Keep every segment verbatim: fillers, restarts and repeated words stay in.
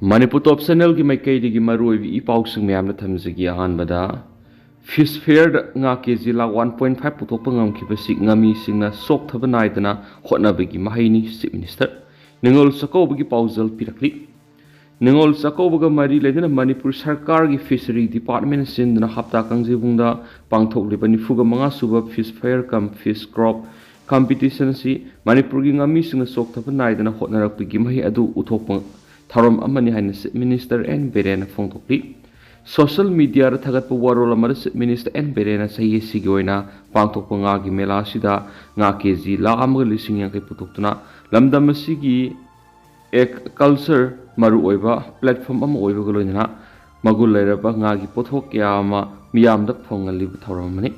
ꯃꯅꯤꯄꯨꯔ ꯇꯣꯞ ꯆꯦꯅꯦꯜꯒꯤ ꯃꯥꯏꯀꯩꯗꯒꯤ ꯃꯔꯨꯑꯣꯏꯕ ꯏ ꯄꯥꯎꯁꯤꯡ ꯃꯌꯥꯝꯅ ꯊꯝꯖꯒꯦ꯫ ꯑꯍꯥꯟꯕꯗ, ꯐꯤꯁ ꯐꯦꯌꯔꯗ ꯉꯥ K G lakh one point five ꯄꯨꯊꯣꯛꯄ ꯉꯝꯈꯤꯕꯁꯤ ꯉꯥꯃꯤꯁꯤꯡꯅ ꯆꯣꯛꯊꯕ ꯅꯥꯏꯗꯅ ꯍꯣꯠꯅꯕꯒꯤ ꯃꯍꯩꯅꯤ, ꯆꯤꯐ ꯃꯤꯅꯤꯁꯇꯔ꯫ ꯅꯤꯉꯣꯜ ꯆꯥꯛꯀꯧꯕꯒꯤ ꯄꯥꯎꯖꯦꯜ ꯄꯤꯔꯛꯂꯤ꯫ ꯅꯤꯉꯣꯜ ꯆꯥꯛꯀꯧꯕꯒ ꯃꯔꯤ ꯂꯩꯅꯅ ꯃꯅꯤꯄꯨꯔ ꯁꯔꯀꯥꯔꯒꯤ ꯐꯤꯁꯔꯤ ꯗꯤꯄꯥꯔꯠꯃꯦꯟ ꯁꯤꯟꯗꯨꯅ ꯍꯞꯇꯥ ꯀꯥꯡꯖꯩꯕꯨꯡꯗ ꯄꯥꯡꯊꯣꯛꯂꯤꯕ ꯅꯤꯐꯨꯒ ꯃꯉꯥ ꯁꯨꯕ ꯐꯤꯁ ꯐꯦꯌꯔ ꯀꯝ ꯐꯤꯁ ꯀ꯭ꯔꯣꯞ ꯀꯝꯄꯤꯇꯤꯁꯟ ꯑꯁꯤ ꯃꯅꯤꯄꯨꯔꯒꯤ ꯉꯥꯃꯤꯁꯤꯡꯅ ꯆꯣꯛꯊꯕ ꯅꯥꯏꯗꯅ ꯍꯣꯠꯅꯔꯛꯄꯒꯤ ꯃꯍꯩ ꯑꯗꯨ ꯎꯊꯣꯛꯄ ꯊꯧꯔꯝ ꯑꯃꯅꯤ ꯍꯥꯏꯅ ꯆꯤꯐ ꯃꯤꯅꯤꯁꯇꯔ ꯑꯦꯟ ꯕꯤꯔꯦꯟꯅ ꯐꯣꯡꯗꯣꯛꯂꯤ꯫ ꯁꯣꯁꯤꯌꯦꯜ ꯃꯤꯗꯤꯌꯥꯗ ꯊꯥꯒꯠꯄ ꯋꯥꯔꯣꯜ ꯑꯃꯗ ꯆꯤꯐ ꯃꯤꯅꯤꯁꯇꯔ ꯑꯦꯟ ꯕꯤꯔꯦꯟꯅ ꯆꯍꯤ ꯑꯁꯤꯒꯤ ꯑꯣꯏꯅ ꯄꯥꯡꯊꯣꯛꯄ ꯉꯥꯒꯤ ꯃꯦꯂꯥ ꯑꯁꯤꯗ ꯉꯥ ꯀꯦ ꯖꯤ ꯂꯥꯈ ꯑꯃꯒ ꯂꯤꯁꯤꯡ ꯌꯥꯡꯈꯩ ꯄꯨꯊꯣꯛꯇꯨꯅ ꯂꯝꯗꯝ ꯑꯁꯤꯒꯤ ꯑꯦꯛ ꯀꯜꯆꯔ ꯃꯔꯨꯑꯣꯏꯕ ꯄ꯭ꯂꯦꯠꯐꯣꯝ ꯑꯃ ꯑꯣꯏꯕꯒ ꯂꯣꯏꯅꯅ ꯃꯒꯨꯟ ꯂꯩꯔꯕ ꯉꯥꯒꯤ ꯄꯣꯠꯊꯣꯛ ꯀꯌꯥ ꯑꯃ ꯃꯤꯌꯥꯝꯗ ꯐꯪꯍꯜꯂꯤꯕ ꯊꯧꯔꯝ ꯑꯃꯅꯤ꯫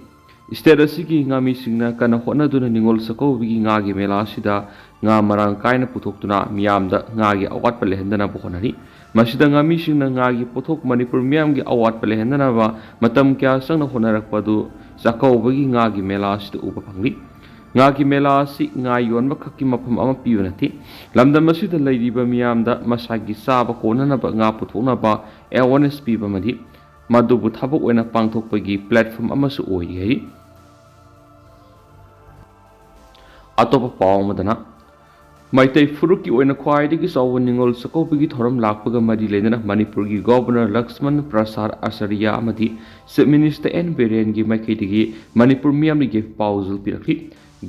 ꯁ꯭ꯇꯦꯠ ꯑꯁꯤꯒꯤ ꯉꯥꯃꯤꯁꯤꯡꯅ ꯀꯟꯅ ꯍꯣꯠꯅꯗꯨꯅ ꯅꯤꯉꯣꯜ ꯆꯥꯛꯀꯧꯕꯒꯤ ꯉꯥꯒꯤ ꯃꯦꯂꯥ ꯑꯁꯤꯗ ꯉꯥ ꯃꯔꯥꯡ ꯀꯥꯏꯅ ꯄꯨꯊꯣꯛꯇꯨꯅ ꯃꯤꯌꯥꯝꯗ ꯉꯥꯒꯤ ꯑꯋꯥꯠꯄ ꯂꯩꯍꯟꯗꯅꯕ ꯍꯣꯠꯅꯔꯤ꯫ ꯃꯁꯤꯗ ꯉꯥꯃꯤꯁꯤꯡꯅ ꯉꯥꯒꯤ ꯄꯣꯠꯊꯣꯛ ꯃꯅꯤꯄꯨꯔ ꯃꯤꯌꯥꯝꯒꯤ ꯑꯋꯥꯠꯄ ꯂꯩꯍꯟꯗꯅꯕ ꯃꯇꯝ ꯀꯌꯥ ꯆꯪꯅ ꯍꯣꯠꯅꯔꯛꯄ ꯑꯗꯨ ꯆꯥꯛꯀꯧꯕꯒꯤ ꯉꯥꯒꯤ ꯃꯦꯂꯥ ꯑꯁꯤꯗ ꯎꯕ ꯐꯪꯂꯤ꯫ ꯉꯥꯒꯤ ꯃꯦꯂꯥ ꯑꯁꯤ ꯉꯥ ꯌꯣꯟꯕ ꯈꯛꯀꯤ ꯃꯐꯝ ꯑꯃ ꯄꯤꯕ ꯅꯠꯇꯦ꯫ ꯂꯝꯗꯝ ꯑꯁꯤꯗ ꯂꯩꯔꯤꯕ ꯃꯤꯌꯥꯝꯗ ꯃꯁꯥꯒꯤ ꯆꯥꯕ ꯀꯣꯟꯅꯅꯕ ꯉꯥ ꯄꯨꯊꯣꯛꯅꯕ ꯑꯦꯋꯥꯔꯅꯦꯁ ꯄꯤꯕ ꯑꯃꯗꯤ ꯃꯗꯨꯕꯨ ꯊꯕꯛ ꯑꯣꯏꯅ ꯄꯥꯡꯊꯣꯛꯄꯒꯤ ꯄ꯭ꯂꯦꯠꯐꯣꯝ ꯑꯃꯁꯨ ꯑꯣꯏꯔꯤ ꯍꯥꯏꯔꯤ꯫ ꯑꯇꯣꯞꯄ ꯄꯥꯎ ꯑꯃꯗꯅ, ꯃꯩꯇꯩ ꯐꯨꯔꯨꯞꯀꯤ ꯑꯣꯏꯅ ꯈ꯭ꯋꯥꯏꯗꯒꯤ ꯆꯥꯎꯕ ꯅꯤꯉꯣꯜ ꯆꯥꯛꯀꯧꯕꯒꯤ ꯊꯧꯔꯝ ꯂꯥꯛꯄꯒ ꯃꯔꯤ ꯂꯩꯅꯅ ꯃꯅꯤꯄꯨꯔꯒꯤ ꯒꯣꯚꯔꯅꯔ ꯂꯛꯁꯃꯟ ꯄ꯭ꯔꯁꯥꯗ ꯑꯆꯥꯔꯌ ꯑꯃꯗꯤ ꯆꯤꯐ ꯃꯤꯅꯤꯁꯇꯔ ꯑꯦꯟ ꯕꯤꯔꯦꯟꯒꯤ ꯃꯥꯏꯀꯩꯗꯒꯤ ꯃꯅꯤꯄꯨꯔ ꯃꯤꯌꯥꯝꯗ ꯌꯥꯏꯐ ꯄꯥꯎꯖꯦꯜ ꯄꯤꯔꯛꯂꯤ꯫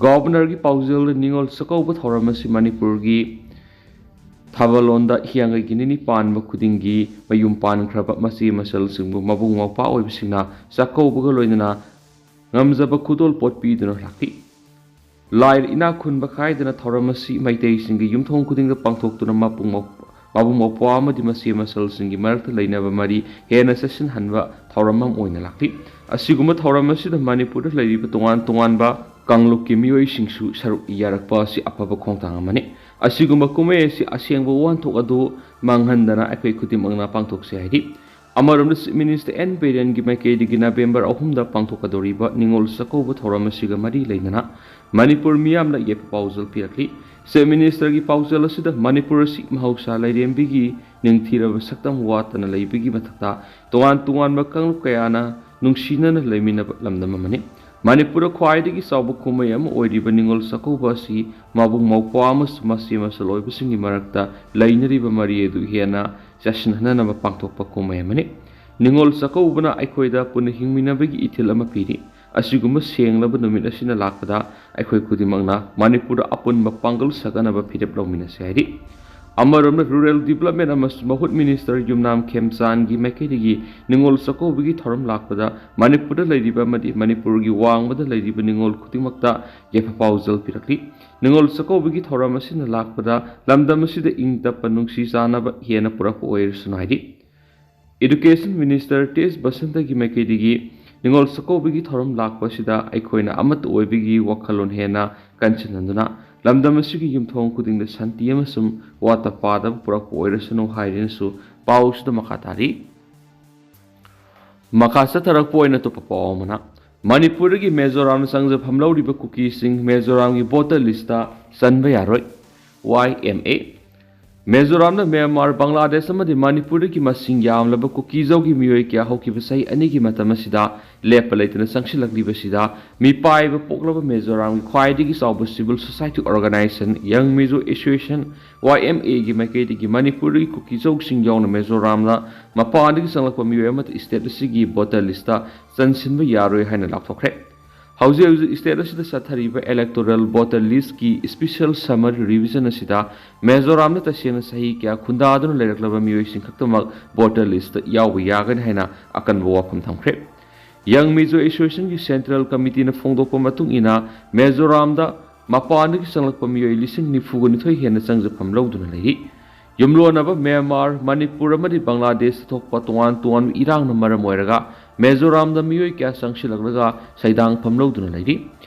ꯒꯣꯚꯔꯅꯔꯒꯤ ꯄꯥꯎꯖꯦꯜꯗ ꯅꯤꯉꯣꯜ ꯆꯥꯛꯀꯧꯕ ꯊꯧꯔꯝ ꯑꯁꯤ ꯃꯅꯤꯄꯨꯔꯒꯤ ꯊꯥꯕꯜꯂꯣꯟꯗ ꯍꯤꯌꯥꯡꯒꯩꯒꯤ ꯅꯤꯅꯤ ꯄꯥꯟꯕ ꯈꯨꯗꯤꯡꯒꯤ ꯃꯌꯨꯝ ꯄꯥꯟꯈ꯭ꯔꯕ ꯃꯆꯦ ꯃꯆꯜꯁꯤꯡꯕꯨ ꯃꯕꯨꯡ ꯃꯧꯄ꯭ꯋꯥ ꯑꯣꯏꯕꯁꯤꯡꯅ ꯆꯥꯛꯀꯧꯕꯒ ꯂꯣꯏꯅꯅ ꯉꯝꯖꯕ ꯈꯨꯗꯣꯜ ꯄꯣꯠ ꯄꯤꯗꯨꯅ ꯂꯥꯛꯂꯤ꯫ ꯂꯥꯏꯔ ꯏꯅꯥꯛ ꯈꯨꯟꯕ ꯈꯥꯏꯗꯅ ꯊꯧꯔꯝ ꯑꯁꯤ ꯃꯩꯇꯩꯁꯤꯡꯒꯤ ꯌꯨꯝꯊꯣꯡ ꯈꯨꯗꯤꯡꯗ ꯄꯥꯡꯊꯣꯛꯇꯨꯅ ꯃꯕꯨꯡ ꯃꯧ-, ꯃꯕꯨꯡ ꯃꯧꯄ꯭ꯋꯥ ꯑꯃꯗꯤ ꯃꯆꯦ ꯃꯆꯜꯁꯤꯡꯒꯤ ꯃꯔꯛꯇ ꯂꯩꯅꯕ ꯃꯔꯤ ꯍꯦꯟꯅ ꯆꯦꯠꯁꯤꯟꯍꯟꯕ ꯊꯧꯔꯝ ꯑꯃ ꯑꯣꯏꯅ ꯂꯥꯛꯂꯤ꯫ ꯑꯁꯤꯒꯨꯝꯕ ꯊꯧꯔꯝ ꯑꯁꯤꯗ ꯃꯅꯤꯄꯨꯔꯗ ꯂꯩꯔꯤꯕ ꯇꯣꯉꯥꯟ ꯇꯣꯉꯥꯟꯕ ꯀꯥꯡꯂꯨꯞꯀꯤ ꯃꯤꯑꯣꯏꯁꯤꯡꯁꯨ ꯁꯔꯨꯛ ꯌꯥꯔꯛꯄ ꯑꯁꯤ ꯑꯐꯕ ꯈꯣꯡꯊꯥꯡ ꯑꯃꯅꯤ꯫ ꯑꯁꯤꯒꯨꯝꯕ ꯀꯨꯝꯍꯩ ꯑꯁꯤ ꯑꯁꯦꯡꯕ ꯋꯥꯍꯟꯊꯣꯛ ꯑꯗꯨ ꯃꯥꯡꯍꯟꯗꯅ ꯑꯩꯈꯣꯏ ꯈꯨꯗꯤꯡꯃꯛꯅ ꯄꯥꯡꯊꯣꯛꯁꯤ ꯍꯥꯏꯔꯤ꯫ ꯑꯃꯔꯣꯝꯗ, ꯆꯤꯐ ꯃꯤꯅꯤꯁꯇꯔ ꯑꯦꯟ ꯕꯤꯔꯦꯟꯒꯤ ꯃꯥꯏꯀꯩꯗꯒꯤ ꯅꯕꯦꯝꯕꯔ ꯑꯍꯨꯝꯗ ꯄꯥꯡꯊꯣꯛꯀꯗꯧꯔꯤꯕ ꯅꯤꯉꯣꯜ ꯆꯥꯛꯀꯧꯕ ꯊꯧꯔꯝ ꯑꯁꯤꯒ ꯃꯔꯤ ꯂꯩꯅꯅ ꯃꯅꯤꯄꯨꯔ ꯃꯤꯌꯥꯝꯅ ꯌꯥꯏꯐ ꯄꯥꯎꯖꯦꯜ ꯄꯤꯔꯛꯂꯤ꯫ ꯆꯤꯐ ꯃꯤꯅꯤꯁꯇꯔꯒꯤ ꯄꯥꯎꯖꯦꯜ ꯑꯁꯤꯗ ꯃꯅꯤꯄꯨꯔ ꯑꯁꯤ ꯃꯍꯧꯁꯥ ꯂꯥꯏꯔꯦꯝꯕꯤꯒꯤ ꯅꯤꯡꯊꯤꯔꯕ ꯁꯛꯇꯝ ꯋꯥꯠꯇꯅ ꯂꯩꯕꯒꯤ ꯃꯊꯛꯇ, ꯇꯣꯉꯥꯟ ꯇꯣꯉꯥꯟꯕ ꯀꯥꯡꯂꯨꯞ ꯀꯌꯥꯅ ꯅꯨꯡꯁꯤꯅꯅ ꯂꯩꯃꯤꯟꯅꯕ ꯂꯝꯗꯝ ꯑꯃꯅꯤ꯫ ꯃꯅꯤꯄꯨꯔꯗ ꯈ꯭ꯋꯥꯏꯗꯒꯤ ꯆꯥꯎꯕ ꯀꯨꯝꯍꯩ ꯑꯃ ꯑꯣꯏꯔꯤꯕ ꯅꯤꯉꯣꯜ ꯆꯥꯛꯀꯧꯕ ꯑꯁꯤ ꯃꯕꯨꯡ ꯃꯧꯄ꯭ꯋꯥ ꯑꯃꯁꯨꯡ ꯃꯆꯦ ꯃꯆꯜ ꯑꯣꯏꯕꯁꯤꯡꯒꯤ ꯃꯔꯛꯇ ꯂꯩꯅꯔꯤꯕ ꯃꯔꯤ ꯑꯗꯨ ꯍꯦꯟꯅ ꯆꯦꯠꯁꯤꯟꯍꯟꯅꯅꯕ ꯄꯥꯡꯊꯣꯛꯄ ꯀꯨꯝꯍꯩ ꯑꯃꯅꯤ꯫ ꯅꯤꯉꯣꯜ ꯆꯥꯛꯀꯧꯕꯅ ꯑꯩꯈꯣꯏꯗ ꯄꯨꯟꯅ ꯍꯤꯡꯃꯤꯟꯅꯕꯒꯤ ꯏꯊꯤꯜ ꯑꯃ ꯄꯤꯔꯤ꯫ ꯑꯁꯤꯒꯨꯝꯕ ꯁꯦꯡꯂꯕ ꯅꯨꯃꯤꯠ ꯑꯁꯤꯅ ꯂꯥꯛꯄꯗ, ꯑꯩꯈꯣꯏ ꯈꯨꯗꯤꯡꯃꯛꯅ ꯃꯅꯤꯄꯨꯔꯗ ꯑꯄꯨꯟꯕ ꯄꯥꯡꯒꯜ ꯁꯥꯒꯠꯅꯕ ꯐꯤꯔꯦꯞ ꯂꯧꯃꯤꯟꯅꯁꯤ ꯍꯥꯏꯔꯤ꯫ ꯑꯃꯔꯣꯝꯗ, ꯔꯨꯔꯦꯜ ꯗꯤꯕꯂꯞꯃꯦꯟ ꯑꯃꯁꯨꯡ ꯃꯍꯨꯠ ꯃꯤꯅꯤꯁꯇꯔ ꯌꯨꯝꯅꯥꯝ ꯈꯦꯝꯆꯥꯟꯒꯤ ꯃꯥꯏꯀꯩꯗꯒꯤ ꯅꯤꯉꯣꯜ ꯆꯥꯛꯀꯧꯕꯒꯤ ꯊꯧꯔꯝ ꯂꯥꯛꯄꯗ ꯃꯅꯤꯄꯨꯔꯗ ꯂꯩꯔꯤꯕ ꯑꯃꯗꯤ ꯃꯅꯤꯄꯨꯔꯒꯤ ꯋꯥꯡꯃꯗ ꯂꯩꯔꯤꯕ ꯅꯤꯉꯣꯜ ꯈꯨꯗꯤꯡꯃꯛꯇ ꯌꯥꯏꯐ ꯄꯥꯎꯖꯦꯜ ꯄꯤꯔꯛꯂꯤ꯫ ꯅꯤꯉꯣꯜ ꯆꯥꯛꯀꯧꯕꯒꯤ ꯊꯧꯔꯝ ꯑꯁꯤꯅ ꯂꯥꯛꯄꯗ ꯂꯝꯗꯝ ꯑꯁꯤꯗ ꯏꯪ ꯇꯞꯄ ꯅꯨꯡꯁꯤ ꯆꯥꯟꯅꯕ ꯍꯦꯟꯅ ꯄꯨꯔꯛꯄ ꯑꯣꯏꯔꯁꯅꯨ ꯍꯥꯏꯔꯤ꯫ ꯏꯗꯨꯀꯦꯁꯟ ꯃꯤꯅꯤꯁꯇꯔ ꯇꯦꯖ ꯕꯁꯟꯇꯒꯤ ꯃꯥꯏꯀꯩꯗꯒꯤ ꯅꯤꯉꯣꯜ ꯆꯥꯛꯀꯧꯕꯒꯤ ꯊꯧꯔꯝ ꯂꯥꯛꯄ ꯑꯁꯤꯗ ꯑꯩꯈꯣꯏꯅ ꯑꯃꯠꯇ ꯑꯣꯏꯕꯒꯤ ꯋꯥꯈꯜꯂꯣꯟ ꯍꯦꯟꯅ ꯀꯟꯁꯤꯟꯍꯟꯗꯨꯅ ꯂꯝꯗꯝ ꯑꯁꯤꯒꯤ ꯌꯨꯝꯊꯣꯡ ꯈꯨꯗꯤꯡꯗ ꯁꯥꯟꯇꯤ ꯑꯃꯁꯨꯡ ꯋꯥꯠꯇ ꯄꯥꯗꯕ ꯄꯨꯔꯛꯄ ꯑꯣꯏꯔꯁꯅꯨ ꯍꯥꯏꯔꯤꯅꯁꯨ ꯄꯥꯎꯁꯤꯗ ꯃꯈꯥ ꯇꯥꯔꯤ꯫ ꯃꯈꯥ ꯆꯠꯊꯔꯛꯄ ꯑꯣꯏꯅ ꯑꯇꯣꯞꯄ ꯄꯥꯎ ꯑꯃꯅ, ꯃꯅꯤꯄꯨꯔꯗꯒꯤ ꯃꯤꯖꯣꯔꯥꯝꯗ ꯆꯪꯖꯐꯝ ꯂꯧꯔꯤꯕ ꯀꯨꯀꯤꯁꯤꯡ ꯃꯤꯖꯣꯔꯥꯝꯒꯤ ꯚꯣꯇꯔ ꯂꯤꯁꯇ ꯆꯟꯕ ꯌꯥꯔꯣꯏ, ꯋꯥꯏ ꯑꯦꯝ ꯑꯦ꯫ ꯃꯤꯖꯣꯔꯥꯝꯅ ꯃ꯭ꯌꯥꯟꯃꯥꯔ, ꯕꯪꯒ꯭ꯂꯥꯗꯦꯁ ꯑꯃꯗꯤ ꯃꯅꯤꯄꯨꯔꯗꯒꯤ ꯃꯁꯤꯡ ꯌꯥꯝꯂꯕ ꯀꯨꯀꯤꯖꯧꯒꯤ ꯃꯤꯑꯣꯏ ꯀꯌꯥ ꯍꯧꯈꯤꯕ ꯆꯍꯤ ꯑꯅꯤꯒꯤ ꯃꯇꯝ ꯑꯁꯤꯗ ꯂꯦꯞꯄ ꯂꯩꯇꯅ ꯆꯪꯁꯤꯜꯂꯛꯂꯤꯕꯁꯤꯗ ꯃꯤꯄꯥꯏꯕ ꯄꯣꯛꯂꯕ ꯃꯤꯖꯣꯔꯥꯝꯒꯤ ꯈ꯭ꯋꯥꯏꯗꯒꯤ ꯆꯥꯎꯕ ꯁꯤꯚꯤꯜ ꯁꯣꯁꯥꯏꯇꯤ ꯑꯣꯔꯒꯅꯥꯏꯖꯦꯁꯟ ꯌꯪ ꯃꯤꯖꯣ ꯑꯦꯁꯣꯁꯤꯌꯦꯁꯟ, ꯋꯥꯏ ꯑꯦꯝ ꯑꯦꯒꯤ ꯃꯥꯏꯀꯩꯗꯒꯤ ꯃꯅꯤꯄꯨꯔꯗꯒꯤ ꯀꯨꯀꯤꯖꯧꯁꯤꯡ ꯌꯥꯎꯅ ꯃꯤꯖꯣꯔꯥꯝꯗ ꯃꯄꯥꯟꯗꯒꯤ ꯆꯪꯂꯛꯄ ꯃꯤꯑꯣꯏ ꯑꯃꯠꯇ ꯁ꯭ꯇꯦꯠ ꯑꯁꯤꯒꯤ ꯚꯣꯇꯔ ꯂꯤꯁꯇ ꯆꯟꯁꯤꯟꯕ ꯌꯥꯔꯣꯏ ꯍꯥꯏꯅ ꯂꯥꯎꯊꯣꯛꯈ꯭ꯔꯦ꯫ ꯍꯧꯖꯤꯛ ꯍꯧꯖꯤꯛ ꯁ꯭ꯇꯦꯠ ꯑꯁꯤꯗ ꯆꯠꯊꯔꯤꯕ ꯏꯂꯦꯛꯇꯣꯔꯦꯜ ꯚꯣꯇꯔ ꯂꯤꯁ꯭ꯠꯀꯤ ꯁ꯭ꯄꯦꯁꯤꯌꯦꯜ ꯁꯝꯃꯔꯤ ꯔꯤꯚꯤꯖꯟ ꯑꯁꯤꯗ ꯃꯤꯖꯣꯔꯥꯝꯗ ꯇꯁꯦꯡꯅ ꯆꯍꯤ ꯀꯌꯥ ꯈꯨꯟꯗꯥꯗꯨꯅ ꯂꯩꯔꯛꯂꯕ ꯃꯤꯑꯣꯏꯁꯤꯡ ꯈꯛꯇꯃꯛ ꯚꯣꯇꯔ ꯂꯤꯁ꯭ꯠꯇ ꯌꯥꯎꯕ ꯌꯥꯒꯅꯤ ꯍꯥꯏꯅ ꯑꯀꯟꯕ ꯋꯥꯐꯝ ꯊꯝꯈ꯭ꯔꯦ꯫ ꯌꯪ ꯃꯤꯖꯣ ꯑꯦꯁꯣꯁꯤꯌꯦꯁꯟꯒꯤ ꯁꯦꯟꯇ꯭ꯔꯦꯜ ꯀꯃꯤꯇꯤꯅ ꯐꯣꯡꯗꯣꯛꯄ ꯃꯇꯨꯡ ꯏꯟꯅ, ꯃꯤꯖꯣꯔꯥꯝꯗ ꯃꯄꯥꯟꯗꯒꯤ ꯆꯪꯂꯛꯄ ꯃꯤꯑꯣꯏ ꯂꯤꯁꯤꯡ ꯅꯤꯐꯨꯒ ꯅꯤꯊꯣꯏ ꯍꯦꯟꯅ ꯆꯪꯖꯐꯝ ꯂꯧꯗꯨꯅ ꯂꯩꯔꯤ꯫ ꯌꯨꯝꯂꯣꯟꯅꯕ ꯃ꯭ꯌꯥꯟꯃꯥꯔ, ꯃꯅꯤꯄꯨꯔ ꯑꯃꯗꯤ ꯕꯪꯒ꯭ꯂꯥꯗꯦꯁꯇ ꯊꯣꯛꯄ ꯇꯣꯉꯥꯟ ꯇꯣꯉꯥꯟꯕ ꯏꯔꯥꯡꯅ ꯃꯔꯝ ꯑꯣꯏꯔꯒ ꯃꯤꯖꯣꯔꯥꯝꯗ ꯃꯤꯑꯣꯏ ꯀꯌꯥ ꯆꯪꯁꯤꯜꯂꯛꯂꯒ ꯁꯩꯗꯥꯡꯐꯝ ꯂꯧꯗꯨꯅ ꯂꯩꯔꯤ꯫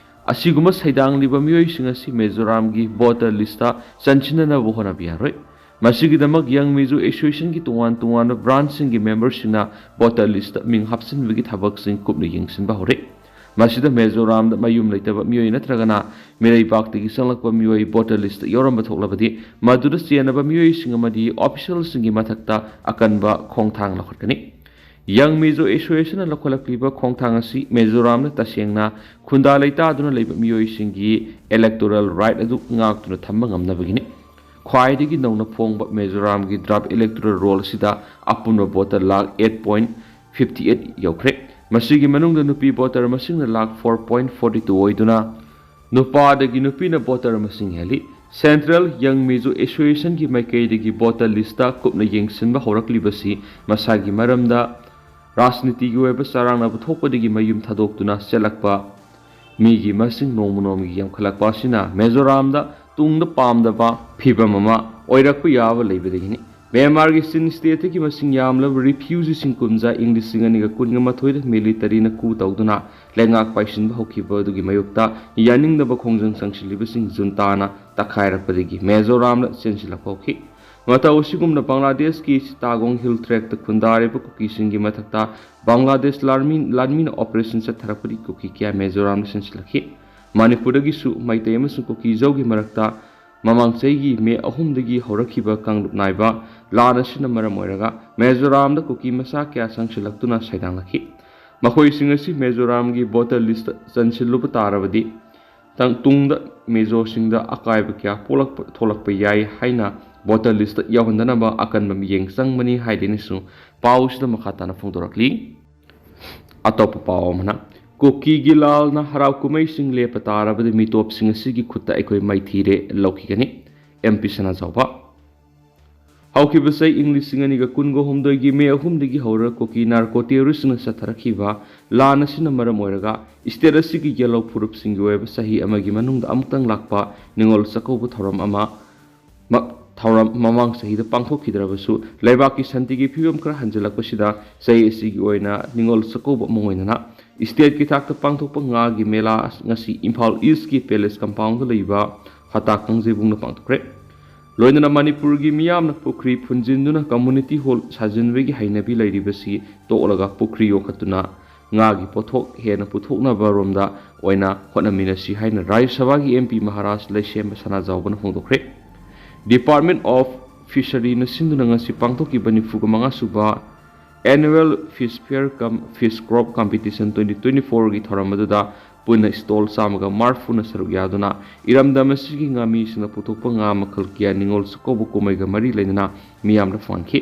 ꯑꯁꯤꯒꯨꯝꯕ ꯁꯩꯗꯥꯡꯂꯤꯕ ꯃꯤꯑꯣꯏꯁꯤꯡ ꯑꯁꯤ ꯃꯤꯖꯣꯔꯥꯝꯒꯤ ꯚꯣꯇꯔ ꯂꯤꯁ꯭ꯠꯇ ꯆꯟꯁꯤꯟꯅꯅꯕ ꯍꯣꯠꯅꯕ ꯌꯥꯔꯣꯏ꯫ ꯃꯁꯤꯒꯤꯗꯃꯛ ꯌꯪ ꯃꯤꯖꯣ ꯑꯦꯁꯣꯁꯤꯌꯦꯁꯟꯒꯤ ꯇꯣꯉꯥꯟ ꯇꯣꯉꯥꯟꯕ ꯕ꯭ꯔꯥꯟꯆꯁꯤꯡꯒꯤ ꯃꯦꯝꯕꯔꯁꯤꯡꯅ ꯚꯣꯇꯔ ꯂꯤꯁ꯭ꯠꯇ ꯃꯤꯡ ꯍꯥꯞꯆꯤꯟꯕꯒꯤ ꯊꯕꯛꯁꯤꯡ ꯀꯨꯞꯅ ꯌꯦꯡꯁꯤꯟꯕ ꯍꯧꯔꯦ꯫ ꯃꯁꯤꯗ ꯃꯤꯖꯣꯔꯥꯝꯗ ꯃꯌꯨꯝ ꯂꯩꯇꯕ ꯃꯤꯑꯣꯏ ꯅꯠꯇ꯭ꯔꯒꯅ ꯃꯤꯔꯩꯕꯥꯛꯇꯒꯤ ꯆꯪꯂꯛꯄ ꯃꯤꯑꯣꯏ ꯚꯣꯇꯔ ꯂꯤꯁꯇ ꯌꯥꯎꯔꯝꯕ ꯊꯣꯛꯂꯕꯗꯤ, ꯃꯗꯨꯗ ꯆꯦꯟꯅꯕ ꯃꯤꯑꯣꯏꯁꯤꯡ ꯑꯃꯗꯤ ꯑꯣꯐꯤꯁꯤꯌꯦꯜꯁꯤꯡꯒꯤ ꯃꯊꯛꯇ ꯑꯀꯟꯕ ꯈꯣꯡꯊꯥꯡ ꯂꯧꯈꯠꯀꯅꯤ꯫ ꯌꯪ ꯃꯤꯖꯣ ꯑꯦꯁꯣꯁꯤꯌꯦꯁꯟꯅ ꯂꯧꯈꯠꯂꯛꯂꯤꯕ ꯈꯣꯡꯊꯥꯡ ꯑꯁꯤ ꯃꯤꯖꯣꯔꯥꯝꯗ ꯇꯁꯦꯡꯅ ꯈꯨꯟꯗꯥ ꯂꯩꯇꯥꯗꯨꯅ ꯂꯩꯕ ꯃꯤꯑꯣꯏꯁꯤꯡꯒꯤ ꯏꯂꯦꯛꯇꯣꯔꯦꯜ ꯔꯥꯏꯠ ꯑꯗꯨ ꯉꯥꯛꯇꯨꯅ ꯊꯝꯕ ꯉꯝꯅꯕꯒꯤꯅꯤ꯫ ꯈ꯭ꯋꯥꯏꯗꯒꯤ ꯅꯧꯅ ꯐꯣꯡꯕ ꯃꯤꯖꯣꯔꯥꯝꯒꯤ ꯗ꯭ꯔꯥꯐ ꯏꯂꯦꯛꯇꯣꯔꯦꯜ ꯔꯣꯜ ꯑꯁꯤꯗ ꯑꯄꯨꯟꯕ voter lakh eight point fifty eight ꯌꯧꯈ꯭ꯔꯦ꯫ ꯃꯁꯤꯒꯤ ꯃꯅꯨꯡꯗ ꯅꯨꯄꯤ ꯚꯣꯇꯔ ꯃꯁꯤꯡꯅ lakh four point forty two ꯑꯣꯏꯗꯨꯅ ꯅꯨꯄꯥꯗꯒꯤ ꯅꯨꯄꯤꯅ ꯚꯣꯇꯔ ꯃꯁꯤꯡ ꯍꯦꯜꯂꯤ꯫ ꯁꯦꯟꯇ꯭ꯔꯦꯜ ꯌꯪ ꯃꯤꯖꯣ ꯑꯦꯁꯣꯁꯤꯌꯦꯁꯟꯒꯤ ꯃꯥꯏꯀꯩꯗꯒꯤ ꯚꯣꯇꯔ ꯂꯤꯁꯇ ꯀꯨꯞꯅ ꯌꯦꯡꯁꯤꯟꯕ ꯍꯧꯔꯛꯂꯤꯕꯁꯤ ꯃꯁꯥꯒꯤ ꯃꯔꯝꯗ ꯔꯥꯖꯅꯤꯇꯤꯒꯤ ꯑꯣꯏꯕ ꯆꯔꯥꯡꯅꯕ ꯊꯣꯛꯄꯗꯒꯤ ꯃꯌꯨꯝ ꯊꯥꯗꯣꯛꯇꯨꯅ ꯆꯠꯂꯛꯄ ꯃꯤꯒꯤ ꯃꯁꯤꯡ ꯅꯣꯡꯃ ꯅꯣꯡꯃꯒꯤ ꯌꯥꯝꯈꯠꯂꯛꯄ ꯑꯁꯤꯅ ꯃꯤꯖꯣꯔꯥꯝꯗ ꯇꯨꯡꯗ ꯄꯥꯝꯗꯕ ꯐꯤꯚꯝ ꯑꯃ ꯑꯣꯏꯔꯛꯄ ꯌꯥꯕ ꯂꯩꯕꯗꯒꯤꯅꯤ꯫ ꯃ꯭ꯌꯥꯟꯃꯥꯔꯒꯤ ꯆꯤꯟ ꯁ꯭ꯇꯦꯠꯇꯒꯤ ꯃꯁꯤꯡ ꯌꯥꯝꯂꯕ ꯔꯤꯐ꯭ꯌꯨꯖꯤꯁꯤꯡ ꯀꯨꯝꯖꯥ ꯏꯪ ꯂꯤꯁꯤꯡ ꯑꯅꯤꯒ ꯀꯨꯟꯒ ꯃꯥꯊꯣꯏꯗ ꯃꯤꯂꯤꯇꯔꯤꯅ ꯀꯨ ꯇꯧꯗꯨꯅ ꯂꯩꯉꯥꯛ ꯄꯥꯏꯁꯤꯟꯕ ꯍꯧꯈꯤꯕ ꯑꯗꯨꯒꯤ ꯃꯥꯌꯣꯛꯇ ꯌꯥꯅꯤꯡꯗꯕ ꯈꯣꯡꯖꯪ ꯆꯪꯁꯤꯜꯂꯤꯕꯁꯤꯡ ꯖꯨꯟꯇꯥꯅ ꯇꯛꯈꯥꯏꯔꯛꯄꯗꯒꯤ ꯃꯤꯖꯣꯔꯥꯝꯗ ꯆꯦꯟꯁꯤꯜꯂꯛꯄ ꯍꯧꯈꯤ꯫ ꯃꯇꯧ ꯑꯁꯤꯒꯨꯝꯅ ꯕꯪꯒ꯭ꯂꯥꯗꯦꯁꯀꯤ ꯆꯤꯇꯥꯒꯣꯡ ꯍꯤꯜ ꯇ꯭ꯔꯦꯛꯇ ꯈꯨꯟꯗꯥꯔꯤꯕ ꯀꯨꯀꯤꯁꯤꯡꯒꯤ ꯃꯊꯛꯇ ꯕꯪꯒ꯭ꯂꯥꯗꯦꯁ ꯂꯥꯟꯃꯤ-, ꯂꯥꯟꯃꯤꯅ ꯑꯣꯄꯔꯦꯁꯟ ꯆꯠꯊꯔꯛꯄꯗꯒꯤ ꯀꯨꯀꯤ ꯀꯌꯥ ꯃꯤꯖꯣꯔꯥꯝꯗ ꯆꯦꯟꯁꯤꯜꯂꯛꯈꯤ꯫ ꯃꯅꯤꯄꯨꯔꯗꯒꯤꯁꯨ ꯃꯩꯇꯩ ꯑꯃꯁꯨꯡ ꯀꯨꯀꯤ ꯖꯧꯒꯤ ꯃꯔꯛꯇ ꯃꯃꯥꯡ ꯆꯍꯤꯒꯤ ꯃꯦ ꯑꯍꯨꯝꯗꯒꯤ ꯍꯧꯔꯛꯈꯤꯕ ꯀꯥꯡꯂꯨꯞ ꯅꯥꯏꯕ ꯂꯥꯟ ꯑꯁꯤꯅ ꯃꯔꯝ ꯑꯣꯏꯔꯒ ꯃꯤꯖꯣꯔꯥꯝꯗ ꯀꯨꯀꯤ ꯃꯆꯥ ꯀꯌꯥ ꯆꯪꯁꯤꯜꯂꯛꯇꯨꯅ ꯁꯩꯗꯥꯡꯂꯛꯈꯤ꯫ ꯃꯈꯣꯏꯁꯤꯡ ꯑꯁꯤ ꯃꯤꯖꯣꯔꯥꯝꯒꯤ ꯚꯣꯇꯔ ꯂꯤꯁꯇ ꯆꯟꯁꯤꯜꯂꯨꯕ ꯇꯥꯔꯕꯗꯤ ꯇꯪ-, ꯇꯨꯡꯗ ꯃꯤꯖꯣꯁꯤꯡꯗ ꯑꯀꯥꯏꯕ ꯀꯌꯥ ꯄꯣꯛꯂꯛꯄ, ꯊꯣꯛꯂꯛꯄ ꯌꯥꯏ ꯍꯥꯏꯅ ꯚꯣꯇꯔ ꯂꯤꯁꯇ ꯌꯥꯎꯍꯟꯗꯅꯕ ꯑꯀꯟꯕ ꯃꯤꯠꯌꯦꯡ ꯆꯪꯕꯅꯤ ꯍꯥꯏꯗꯨꯅꯁꯨ ꯄꯥꯎꯁꯤꯗ ꯃꯈꯥ ꯇꯥꯅ ꯐꯣꯡꯗꯣꯔꯛꯂꯤ꯫ ꯑꯇꯣꯞꯄ ꯄꯥꯎ ꯑꯃꯅ, ꯀꯨꯀꯤꯒꯤ ꯂꯥꯜꯅ ꯍꯔꯥꯎ ꯀꯨꯝꯍꯩꯁꯤꯡ ꯂꯦꯞꯄ ꯇꯥꯔꯕꯗꯤ ꯃꯤꯇꯣꯞꯁꯤꯡ ꯑꯁꯤꯒꯤ ꯈꯨꯠꯇ ꯑꯩꯈꯣꯏ ꯃꯥꯏꯊꯤꯔꯦ ꯂꯧꯈꯤꯒꯅꯤ, ꯑꯦꯝ ꯄꯤ ꯁꯅꯥꯖꯥꯎꯕ꯫ ꯍꯧꯈꯤꯕ ꯆꯍꯤ ꯏꯪ ꯂꯤꯁꯤꯡ ꯑꯅꯤꯒ ꯀꯨꯟꯒ ꯍꯨꯝꯗꯣꯏꯒꯤ ꯃꯦ ꯑꯍꯨꯝꯗꯒꯤ ꯍꯧꯔꯒ ꯀꯨꯀꯤ ꯅꯥꯔꯀꯣ ꯇꯦꯔꯣꯔꯤꯁ꯭ꯠꯁꯤꯡꯅ ꯆꯠꯊꯔꯛꯈꯤꯕ ꯂꯥꯟ ꯑꯁꯤꯅ ꯃꯔꯝ ꯑꯣꯏꯔꯒ ꯁ꯭ꯇꯦꯠ ꯑꯁꯤꯒꯤ ꯌꯦꯜꯍꯧ ꯐꯨꯔꯨꯞꯁꯤꯡꯒꯤ ꯑꯣꯏꯕ ꯆꯍꯤ ꯑꯃꯒꯤ ꯃꯅꯨꯡꯗ ꯑꯃꯨꯛꯇꯪ ꯂꯥꯛꯄ ꯅꯤꯉꯣꯜ ꯆꯥꯛꯀꯧꯕ ꯊꯧꯔꯝ ꯑꯃ ꯃ-, ꯊꯧꯔꯝ ꯃꯃꯥꯡ ꯆꯍꯤꯗ ꯄꯥꯡꯊꯣꯛꯈꯤꯗ꯭ꯔꯕꯁꯨ, ꯂꯩꯕꯥꯛꯀꯤ ꯁꯥꯟꯇꯤꯒꯤ ꯐꯤꯕꯝ ꯈꯔ ꯍꯟꯖꯤꯜꯂꯛꯄꯁꯤꯗ ꯆꯍꯤ ꯑꯁꯤꯒꯤ ꯑꯣꯏꯅ ꯅꯤꯉꯣꯜ ꯆꯥꯛꯀꯧꯕ ꯑꯃ ꯑꯣꯏꯅꯅ ꯁ꯭ꯇꯦꯠꯀꯤ ꯊꯥꯛꯇ ꯄꯥꯡꯊꯣꯛꯄ ꯉꯥꯒꯤ ꯃꯦꯂꯥ ꯑꯁ-, ꯉꯁꯤ ꯏꯝꯐꯥꯜ ꯏꯁ꯭ꯠꯀꯤ ꯄꯦꯂꯦꯁ ꯀꯝꯄꯥꯎꯟꯗ ꯂꯩꯕ ꯍꯇꯥ ꯀꯥꯡꯖꯩꯕꯨꯡꯗ ꯄꯥꯡꯊꯣꯛꯈ꯭ꯔꯦ꯫ ꯂꯣꯏꯅꯅ ꯃꯅꯤꯄꯨꯔꯒꯤ ꯃꯤꯌꯥꯝꯅ ꯄꯨꯈ꯭ꯔꯤ ꯐꯨꯟꯖꯤꯟꯗꯨꯅ ꯀꯝꯃ꯭ꯌꯨꯅꯤꯇꯤ ꯍꯣꯜ ꯁꯥꯖꯤꯟꯕꯒꯤ ꯍꯩꯅꯕꯤ ꯂꯩꯔꯤꯕꯁꯤ ꯇꯣꯛꯂꯒ ꯄꯨꯈ꯭ꯔꯤ ꯌꯣꯛꯈꯠꯇꯨꯅ ꯉꯥꯒꯤ ꯄꯣꯠꯊꯣꯛ ꯍꯦꯟꯅ ꯄꯨꯊꯣꯛꯅꯕ ꯔꯣꯝꯗ ꯑꯣꯏꯅ ꯍꯣꯠꯅꯃꯤꯟꯅꯁꯤ ꯍꯥꯏꯅ ꯔꯥꯖ꯭ꯌ ꯁꯚꯥꯒꯤ M P Maharaj ꯂꯩꯁꯦꯝꯕ ꯁꯅꯥꯖꯥꯎꯕꯅ ꯐꯣꯡꯗꯣꯛꯈ꯭ꯔꯦ꯫ Department of Fisheryꯅ ꯁꯤꯟꯗꯨꯅ ꯉꯁꯤ ꯄꯥꯡꯊꯣꯛꯈꯤꯕ ꯅꯤꯐꯨꯒ ꯃꯉꯥ ꯁꯨꯕ Annual Fish Fair cum Fish Crop Competition twenty twenty fourꯒꯤ ꯊꯧꯔꯝ ꯑꯗꯨꯗ ꯄꯨꯟꯅ stall ꯆꯥꯝꯃꯒ ꯃꯔꯤꯐꯨꯅ ꯁꯔꯨꯛ ꯌꯥꯗꯨꯅ ꯏꯔꯝꯗꯝ ꯑꯁꯤꯒꯤ ꯉꯥꯃꯤꯁꯤꯡꯅ ꯄꯨꯊꯣꯛꯄ ꯉꯥ ꯃꯈꯜ ꯀꯌꯥ ꯅꯤꯉꯣꯜ ꯆꯥꯛꯀꯧꯕ ꯀꯨꯝꯍꯩꯒ ꯃꯔꯤ ꯂꯩꯅꯅ ꯃꯤꯌꯥꯝꯗ ꯐꯪꯍꯟꯈꯤ꯫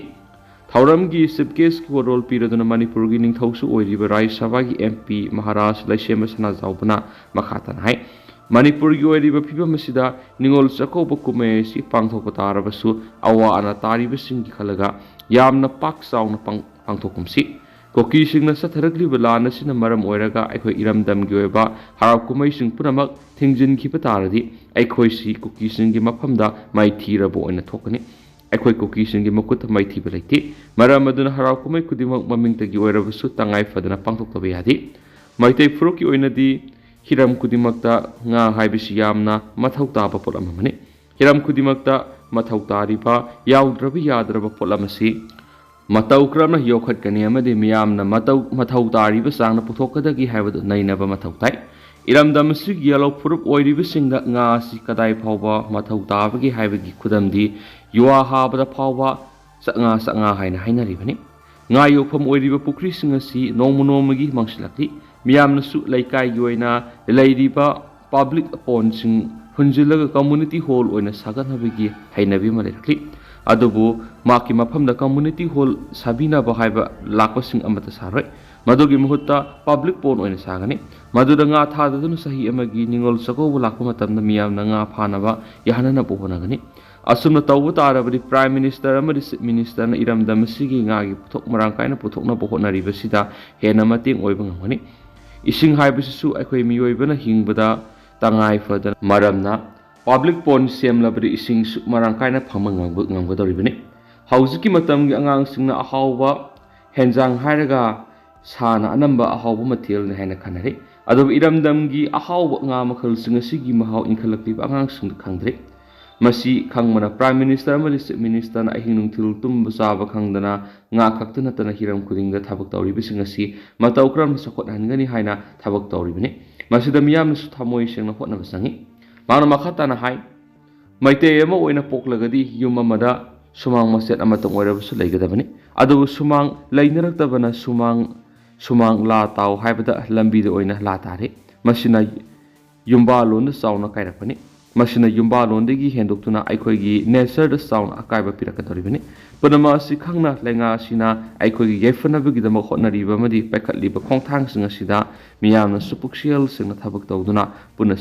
ꯊꯧꯔꯝꯒꯤ chief guestꯀꯤ ꯋꯥꯔꯣꯜ ꯄꯤꯔꯗꯨꯅ ꯃꯅꯤꯄꯨꯔꯒꯤ ꯅꯤꯡꯊꯧꯁꯨ ꯑꯣꯏꯔꯤꯕ ꯔꯥꯖ꯭ꯌ ꯁꯚꯥꯒꯤ M P ꯃꯍꯥꯔꯥꯖ ꯂꯩꯁꯦꯝꯕ ꯁꯅꯥꯖꯥꯎꯕꯅ ꯃꯈꯥ ꯇꯥꯅ ꯍꯥꯏ, ꯃꯅꯤꯄꯨꯔꯒꯤ ꯑꯣꯏꯔꯤꯕ ꯐꯤꯕꯝ ꯑꯁꯤꯗ ꯅꯤꯉꯣꯜ ꯆꯥꯛꯀꯧꯕ ꯀꯨꯝꯍꯩ ꯑꯁꯤ ꯄꯥꯡꯊꯣꯛꯄ ꯇꯥꯔꯕꯁꯨ ꯑꯋꯥ ꯑꯅꯥ ꯇꯥꯔꯤꯕꯁꯤꯡꯒꯤ ꯈꯜꯂꯒ ꯌꯥꯝꯅ ꯄꯥꯛ ꯆꯥꯎꯅ ꯄꯥꯡ-, ꯄꯥꯡꯊꯣꯛꯀꯨꯝꯁꯤ꯫ ꯀꯨꯀꯤꯁꯤꯡꯅ ꯆꯠꯊꯔꯛꯂꯤꯕ ꯂꯥꯟ ꯑꯁꯤꯅ ꯃꯔꯝ ꯑꯣꯏꯔꯒ ꯑꯩꯈꯣꯏ ꯏꯔꯝꯗꯝꯒꯤ ꯑꯣꯏꯕ ꯍꯔꯥꯎ ꯀꯨꯝꯍꯩꯁꯤꯡ ꯄꯨꯝꯅꯃꯛ ꯊꯤꯡꯖꯤꯟꯈꯤꯕ ꯇꯥꯔꯗꯤ ꯑꯩꯈꯣꯏꯁꯤ ꯀꯨꯀꯤꯁꯤꯡꯒꯤ ꯃꯐꯝꯗ ꯃꯥꯏꯊꯤꯔꯕ ꯑꯣꯏꯅ ꯊꯣꯛꯀꯅꯤ꯫ ꯑꯩꯈꯣꯏ ꯀꯨꯀꯤꯁꯤꯡꯒꯤ ꯃꯈꯨꯠꯇ ꯃꯥꯏꯊꯤꯕ ꯂꯩꯇꯦ꯫ ꯃꯔꯝ ꯑꯗꯨꯅ ꯍꯔꯥꯎ ꯀꯨꯝꯍꯩ ꯈꯨꯗꯤꯡꯃꯛ ꯃꯃꯤꯡꯇꯒꯤ ꯑꯣꯏꯔꯕꯁꯨ ꯇꯉꯥꯏ ꯐꯗꯅ ꯄꯥꯡꯊꯣꯛꯇꯕ ꯌꯥꯗꯦ꯫ ꯃꯩꯇꯩ ꯐꯨꯔꯨꯞꯀꯤ ꯑꯣꯏꯅꯗꯤ ꯍꯤꯔꯝ ꯈꯨꯗꯤꯡꯃꯛꯇ ꯉꯥ ꯍꯥꯏꯕꯁꯤ ꯌꯥꯝꯅ ꯃꯊꯧ ꯇꯥꯕ ꯄꯣꯠꯂꯝ ꯑꯃꯅꯤ꯫ ꯍꯤꯔꯝ ꯈꯨꯗꯤꯡꯃꯛꯇ ꯃꯊꯧ ꯇꯥꯔꯤꯕ ꯌꯥꯎꯗ꯭ꯔꯕ ꯌꯥꯗ꯭ꯔꯕ ꯄꯣꯠꯂꯝ ꯑꯁꯤ ꯃꯇꯧ ꯀꯔꯝꯅ ꯌꯣꯛꯈꯠꯀꯅꯤ ꯑꯃꯗꯤ ꯃꯤꯌꯥꯝꯅ ꯃꯇꯧ, ꯃꯊꯧ ꯇꯥꯔꯤꯕ ꯆꯥꯡꯗ ꯄꯨꯊꯣꯛꯀꯗꯒꯦ ꯍꯥꯏꯕꯗꯨ ꯅꯩꯅꯕ ꯃꯊꯧ ꯇꯥꯏ꯫ ꯏꯔꯝꯗꯝ ꯑꯁꯤꯒꯤ ꯌꯦꯜꯍꯧ ꯐꯨꯔꯨꯞ ꯑꯣꯏꯔꯤꯕꯁꯤꯡꯗ ꯉꯥ ꯑꯁꯤ ꯀꯗꯥꯏ ꯐꯥꯎꯕ ꯃꯊꯧ ꯇꯥꯕꯒꯦ ꯍꯥꯏꯕꯒꯤ ꯈꯨꯗꯝꯗꯤ ꯌꯨꯍꯥ ꯍꯥꯕꯗ ꯐꯥꯎꯕ ꯆꯥꯛꯉꯥ ꯆꯥꯛꯉꯥ ꯍꯥꯏꯅ ꯍꯥꯏꯅꯔꯤꯕꯅꯤ꯫ ꯉꯥ ꯌꯣꯛꯐꯝ ꯑꯣꯏꯔꯤꯕ ꯄꯨꯈ꯭ꯔꯤꯁꯤꯡ ꯑꯁꯤ ꯅꯣꯡꯃ ꯅꯣꯡꯃꯒꯤ ꯃꯥꯡꯁꯤꯜꯂꯛꯂꯤ꯫ ꯃꯤꯌꯥꯝꯅꯁꯨ ꯂꯩꯀꯥꯏꯒꯤ ꯑꯣꯏꯅ ꯂꯩꯔꯤꯕ public pondꯁꯤꯡ ꯍꯨꯟꯖꯤꯜꯂꯒ community hall ꯑꯣꯏꯅ ꯁꯥꯒꯠꯅꯕꯒꯤ ꯍꯩꯅꯕꯤ ꯑꯃ ꯂꯩꯔꯛꯂꯤ꯫ ꯑꯗꯨꯕꯨ ꯃꯍꯥꯛꯀꯤ ꯃꯐꯝꯗ community hall ꯁꯥꯕꯤꯅꯕ ꯍꯥꯏꯕ ꯂꯥꯛꯄꯁꯤꯡ ꯑꯃꯠꯇ ꯁꯥꯔꯣꯏ꯫ ꯃꯗꯨꯒꯤ ꯃꯍꯨꯠꯇ public pond ꯑꯣꯏꯅ ꯁꯥꯒꯅꯤ꯫ ꯃꯗꯨꯗ ꯉꯥ ꯊꯥꯗꯗꯨꯅ ꯆꯍꯤ ꯑꯃꯒꯤ ꯅꯤꯉꯣꯜ ꯆꯥꯛꯀꯧꯕ ꯂꯥꯛꯄ ꯃꯇꯝꯗ ꯃꯤꯌꯥꯝꯅ ꯉꯥ ꯐꯥꯅꯕ ꯌꯥꯍꯟꯅꯅꯕ ꯍꯣꯠꯅꯒꯅꯤ꯫ ꯑꯁꯨꯝꯅ ꯇꯧꯕ ꯇꯥꯔꯕꯗꯤ Prime Minister ꯑꯃꯗꯤ Chief Ministerꯅ ꯏꯔꯝꯗꯝ ꯑꯁꯤꯒꯤ ꯉꯥꯒꯤ ꯄꯣꯠꯊꯣꯛ ꯃꯔꯥꯡ ꯀꯥꯏꯅ ꯄꯨꯊꯣꯛꯅꯕ ꯍꯣꯠꯅꯔꯤꯕꯁꯤꯗ ꯍꯦꯟꯅ ꯃꯇꯦꯡ ꯑꯣꯏꯕ ꯉꯝꯒꯅꯤ꯫ ꯏꯁꯤꯡ ꯍꯥꯏꯕꯁꯤꯁꯨ ꯑꯩꯈꯣꯏ ꯃꯤꯑꯣꯏꯕꯅ ꯍꯤꯡꯕꯗ ꯇꯉꯥꯏ ꯐꯗꯅ ꯃꯔꯝꯅ public pond ꯁꯦꯝꯂꯕꯗꯤ ꯏꯁꯤꯡꯁꯨ ꯃꯔꯥꯡ ꯀꯥꯏꯅ ꯐꯪꯕ ꯉꯝꯕ-, ꯉꯝꯒꯗꯧꯔꯤꯕꯅꯤ꯫ ꯍꯧꯖꯤꯛꯀꯤ ꯃꯇꯝꯒꯤ ꯑꯉꯥꯡꯁꯤꯡꯅ ꯑꯍꯥꯎꯕ ꯍꯦꯟꯖꯥꯡ ꯍꯥꯏꯔꯒ ꯁꯥꯅ ꯑꯅꯝꯕ ꯑꯍꯥꯎꯕ ꯃꯊꯦꯜꯅꯤ ꯍꯥꯏꯅ ꯈꯟꯅꯔꯤ꯫ ꯑꯗꯨꯕꯨ ꯏꯔꯝꯗꯝꯒꯤ ꯑꯍꯥꯎꯕ ꯉꯥ ꯃꯈꯜꯁꯤꯡ ꯑꯁꯤꯒꯤ ꯃꯍꯥꯎ ꯏꯟꯈꯠꯂꯛꯂꯤꯕ ꯑꯉꯥꯡꯁꯤꯡꯗ ꯈꯪꯗ꯭ꯔꯤ꯫ ꯃꯁꯤ ꯈꯪꯕꯅ Prime Minister ꯑꯃꯗꯤ Chief Ministerꯅ ꯑꯍꯤꯡ ꯅꯨꯡꯊꯤꯜ ꯇꯨꯝꯕ ꯆꯥꯕ ꯈꯪꯗꯅ ꯉꯥ ꯈꯛꯇ ꯅꯠꯇꯅ ꯍꯤꯔꯝ ꯈꯨꯗꯤꯡꯗ ꯊꯕꯛ ꯇꯧꯔꯤꯕꯁꯤꯡ ꯑꯁꯤ ꯃꯇꯧ ꯀꯔꯝꯅ ꯆꯥꯎꯈꯠꯍꯟꯒꯅꯤ ꯍꯥꯏꯅ ꯊꯕꯛ ꯇꯧꯔꯤꯕꯅꯤ꯫ ꯃꯁꯤꯗ ꯃꯤꯌꯥꯝꯅꯁꯨ ꯊꯃꯣꯏ ꯁꯦꯡꯅ ꯍꯣꯠꯅꯕ ꯆꯪꯏ꯫ ꯃꯍꯥꯛꯅ ꯃꯈꯥ ꯇꯥꯅ ꯍꯥꯏ, ꯃꯩꯇꯩ ꯑꯃ ꯑꯣꯏꯅ ꯄꯣꯛꯂꯒꯗꯤ ꯌꯨꯝ ꯑꯃꯗ ꯁꯨꯃꯥꯡ ꯃꯆꯦꯠ ꯑꯃꯇꯪ ꯑꯣꯏꯔꯕꯁꯨ ꯂꯩꯒꯗꯕꯅꯤ꯫ ꯑꯗꯨꯕꯨ ꯁꯨꯃꯥꯡ ꯂꯩꯅꯔꯛꯇꯕꯅ ꯁꯨꯃꯥꯡ, ꯁꯨꯃꯥꯡ ꯂꯥ ꯇꯥꯎ ꯍꯥꯏꯕꯗ ꯂꯝꯕꯤꯗ ꯑꯣꯏꯅ ꯂꯥ ꯇꯥꯔꯦ꯫ ꯃꯁꯤꯅ ꯌꯨꯝꯕꯥꯜꯂꯣꯟꯗ ꯆꯥꯎꯅ ꯀꯥꯏꯔꯛꯄꯅꯤ꯫ ꯃꯁꯤꯅ ꯌꯨꯝꯕꯥꯜꯂꯣꯟꯗꯒꯤ ꯍꯦꯟꯗꯣꯛꯇꯨꯅ ꯑꯩꯈꯣꯏꯒꯤ natureꯗ ꯆꯥꯎꯅ ꯑꯀꯥꯏꯕ ꯄꯤꯔꯛꯀꯗꯧꯔꯤꯕꯅꯤ꯫ ꯄꯨꯝꯅꯃꯛ ꯑꯁꯤ ꯈꯪꯅ ꯂꯩꯉꯥꯛ ꯑꯁꯤꯅ ꯑꯩꯈꯣꯏꯒꯤ ꯌꯥꯏꯐꯅꯕꯒꯤꯗꯃꯛ ꯍꯣꯠꯅꯔꯤꯕ ꯑꯃꯗꯤ ꯄꯥꯏꯈꯠꯂꯤꯕ ꯈꯣꯡꯊꯥꯡꯁꯤꯡ ꯑꯁꯤꯗ ꯃꯤꯌꯥꯝꯅꯁꯨ ꯄꯨꯛꯆꯦꯜ ꯁꯦꯡꯅ ꯊꯕꯛ ꯇꯧꯗꯨꯅ ꯄꯨꯟꯅ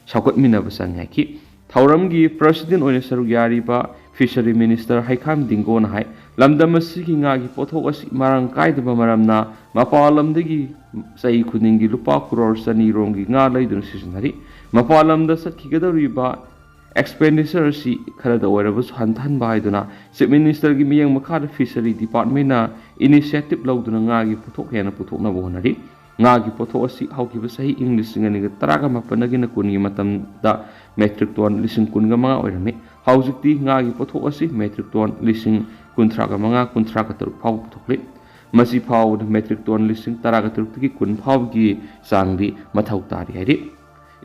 ꯆꯥꯎꯈꯠꯃꯤꯟꯅꯕ ꯆꯪꯏ ꯍꯥꯏꯈꯤ꯫ ꯊꯧꯔꯝꯒꯤ President ꯑꯣꯏꯅ ꯁꯔꯨꯛ ꯌꯥꯔꯤꯕ Fishery Minister ꯍꯩꯈꯥꯝ ꯗꯤꯡꯒꯣꯅ ꯍꯥꯏ, ꯂꯝꯗꯝ ꯑꯁꯤꯒꯤ ꯉꯥꯒꯤ ꯄꯣꯠꯊꯣꯛ ꯑꯁꯤ ꯃꯔꯥꯡ ꯀꯥꯏꯗꯕ ꯃꯔꯝꯅ ꯃꯄꯥꯟ ꯂꯝꯗꯒꯤ ꯆꯍꯤ ꯈꯨꯗꯤꯡꯒꯤ ꯂꯨꯄꯥ ꯀ꯭ꯔꯣꯔ ꯆꯅꯤ ꯔꯣꯝꯒꯤ ꯉꯥ ꯂꯩꯗꯨꯅ ꯁꯤꯖꯤꯟꯅꯔꯤ꯫ ꯃꯄꯥꯟ ꯂꯝꯗ ꯆꯠꯈꯤꯒꯗꯧꯔꯤꯕ expenditure ꯑꯁꯤ ꯈꯔꯗ ꯑꯣꯏꯔꯕꯁꯨ ꯍꯟꯊꯍꯟꯕ ꯍꯥꯏꯗꯨꯅ Chief Ministerꯒꯤ ꯃꯤꯠꯌꯦꯡ ꯃꯈꯥꯗ Fishery Departmentꯅ initiative ꯂꯧꯗꯨꯅ ꯉꯥꯒꯤ ꯄꯣꯠꯊꯣꯛ ꯍꯦꯟꯅ ꯄꯨꯊꯣꯛꯅꯕ ꯍꯣꯠꯅꯔꯤ꯫ ꯉꯥꯒꯤ ꯄꯣꯠꯊꯣꯛ ꯑꯁꯤ ꯍꯧꯈꯤꯕ ꯆꯍꯤ ꯏꯪ ꯂꯤꯁꯤꯡ ꯑꯅꯤꯒ ꯇꯔꯥꯒ ꯃꯥꯄꯟꯗꯒꯤꯅ ꯀꯨꯟꯒꯤ ꯃꯇꯝꯗ metric ton ꯂꯤꯁꯤꯡ ꯀꯨꯟꯒ ꯃꯉꯥ ꯑꯣꯏꯔꯝꯃꯤ꯫ ꯍꯧꯖꯤꯛꯇꯤ ꯉꯥꯒꯤ ꯄꯣꯠꯊꯣꯛ ꯑꯁꯤ metric ton ꯂꯤꯁꯤꯡ ꯀꯨꯟꯊ꯭ꯔꯥꯒ ꯃꯉꯥ, ꯀꯨꯟꯊ꯭ꯔꯥꯒ ꯇꯔꯨꯛ ꯐꯥꯎꯕ ꯄꯨꯊꯣꯛꯂꯤ꯫ ꯃꯁꯤ ꯐꯥꯎꯕꯗ metric ton ꯂꯤꯁꯤꯡ ꯇꯔꯥꯒ ꯇꯔꯨꯛꯇꯒꯤ ꯀꯨꯟ ꯐꯥꯎꯕꯒꯤ ꯆꯥꯡꯗꯤ ꯃꯊꯧ ꯇꯥꯔꯤ ꯍꯥꯏꯔꯤ꯫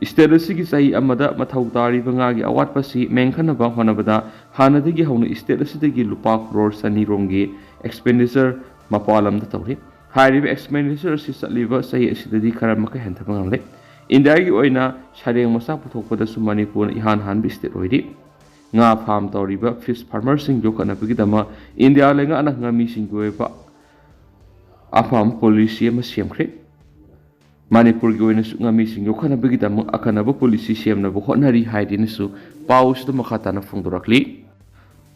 State ꯑꯁꯤꯒꯤ ꯆꯍꯤ ꯑꯃꯗ ꯃꯊꯧ ꯇꯥꯔꯤꯕ ꯉꯥꯒꯤ ꯑꯋꯥꯠꯄ ꯑꯁꯤ ꯃꯦꯟꯈꯠꯅꯕ ꯍꯣꯠꯅꯕꯗ ꯍꯥꯟꯅꯗꯒꯤ ꯍꯧꯅ state ꯑꯁꯤꯗꯒꯤ ꯂꯨꯄꯥ ꯀ꯭ꯔꯣꯔ ꯆꯅꯤ ꯔꯣꯝꯒꯤ expenditure ꯃꯄꯥꯟ ꯂꯝꯗ ꯇꯧꯔꯤ꯫ ꯍꯥꯏꯔꯤꯕ expenditure ꯑꯁꯤ ꯆꯠꯂꯤꯕ ꯆꯍꯤ ꯑꯁꯤꯗꯗꯤ ꯈꯔ ꯃꯈꯩ ꯍꯟꯊꯕ ꯉꯝꯂꯦ꯫ ꯏꯟꯗꯤꯌꯥꯒꯤ ꯑꯣꯏꯅ ꯁꯔꯦꯡ ꯃꯆꯥ ꯄꯨꯊꯣꯛꯄꯗꯁꯨ ꯃꯅꯤꯄꯨꯔꯅ ꯏꯍꯥꯟ ꯍꯥꯟꯕ state ꯑꯣꯏꯔꯤ꯫ ꯉꯥ farm ꯇꯧꯔꯤꯕ fish farmerꯁꯤꯡ ꯌꯣꯛꯈꯠꯅꯕꯒꯤꯗꯃꯛ ꯏꯟꯗꯤꯌꯥ ꯂꯩꯉꯥꯛꯅ ꯉꯥꯃꯤꯁꯤꯡꯒꯤ ꯑꯣꯏꯕ ꯑꯐꯕ policy ꯑꯃ ꯁꯦꯝꯈ꯭ꯔꯦ꯫ ꯃꯅꯤꯄꯨꯔꯒꯤ ꯑꯣꯏꯅꯁꯨ ꯉꯥꯃꯤꯁꯤꯡ ꯌꯣꯛꯈꯠꯅꯕꯒꯤꯗꯃꯛ ꯑꯈꯟꯅꯕ policy ꯁꯦꯝꯅꯕ ꯍꯣꯠꯅꯔꯤ ꯍꯥꯏꯗꯨꯅꯁꯨ ꯄꯥꯎꯁꯤꯗ ꯃꯈꯥ ꯇꯥꯅ ꯐꯣꯡꯗꯣꯔꯛꯂꯤ꯫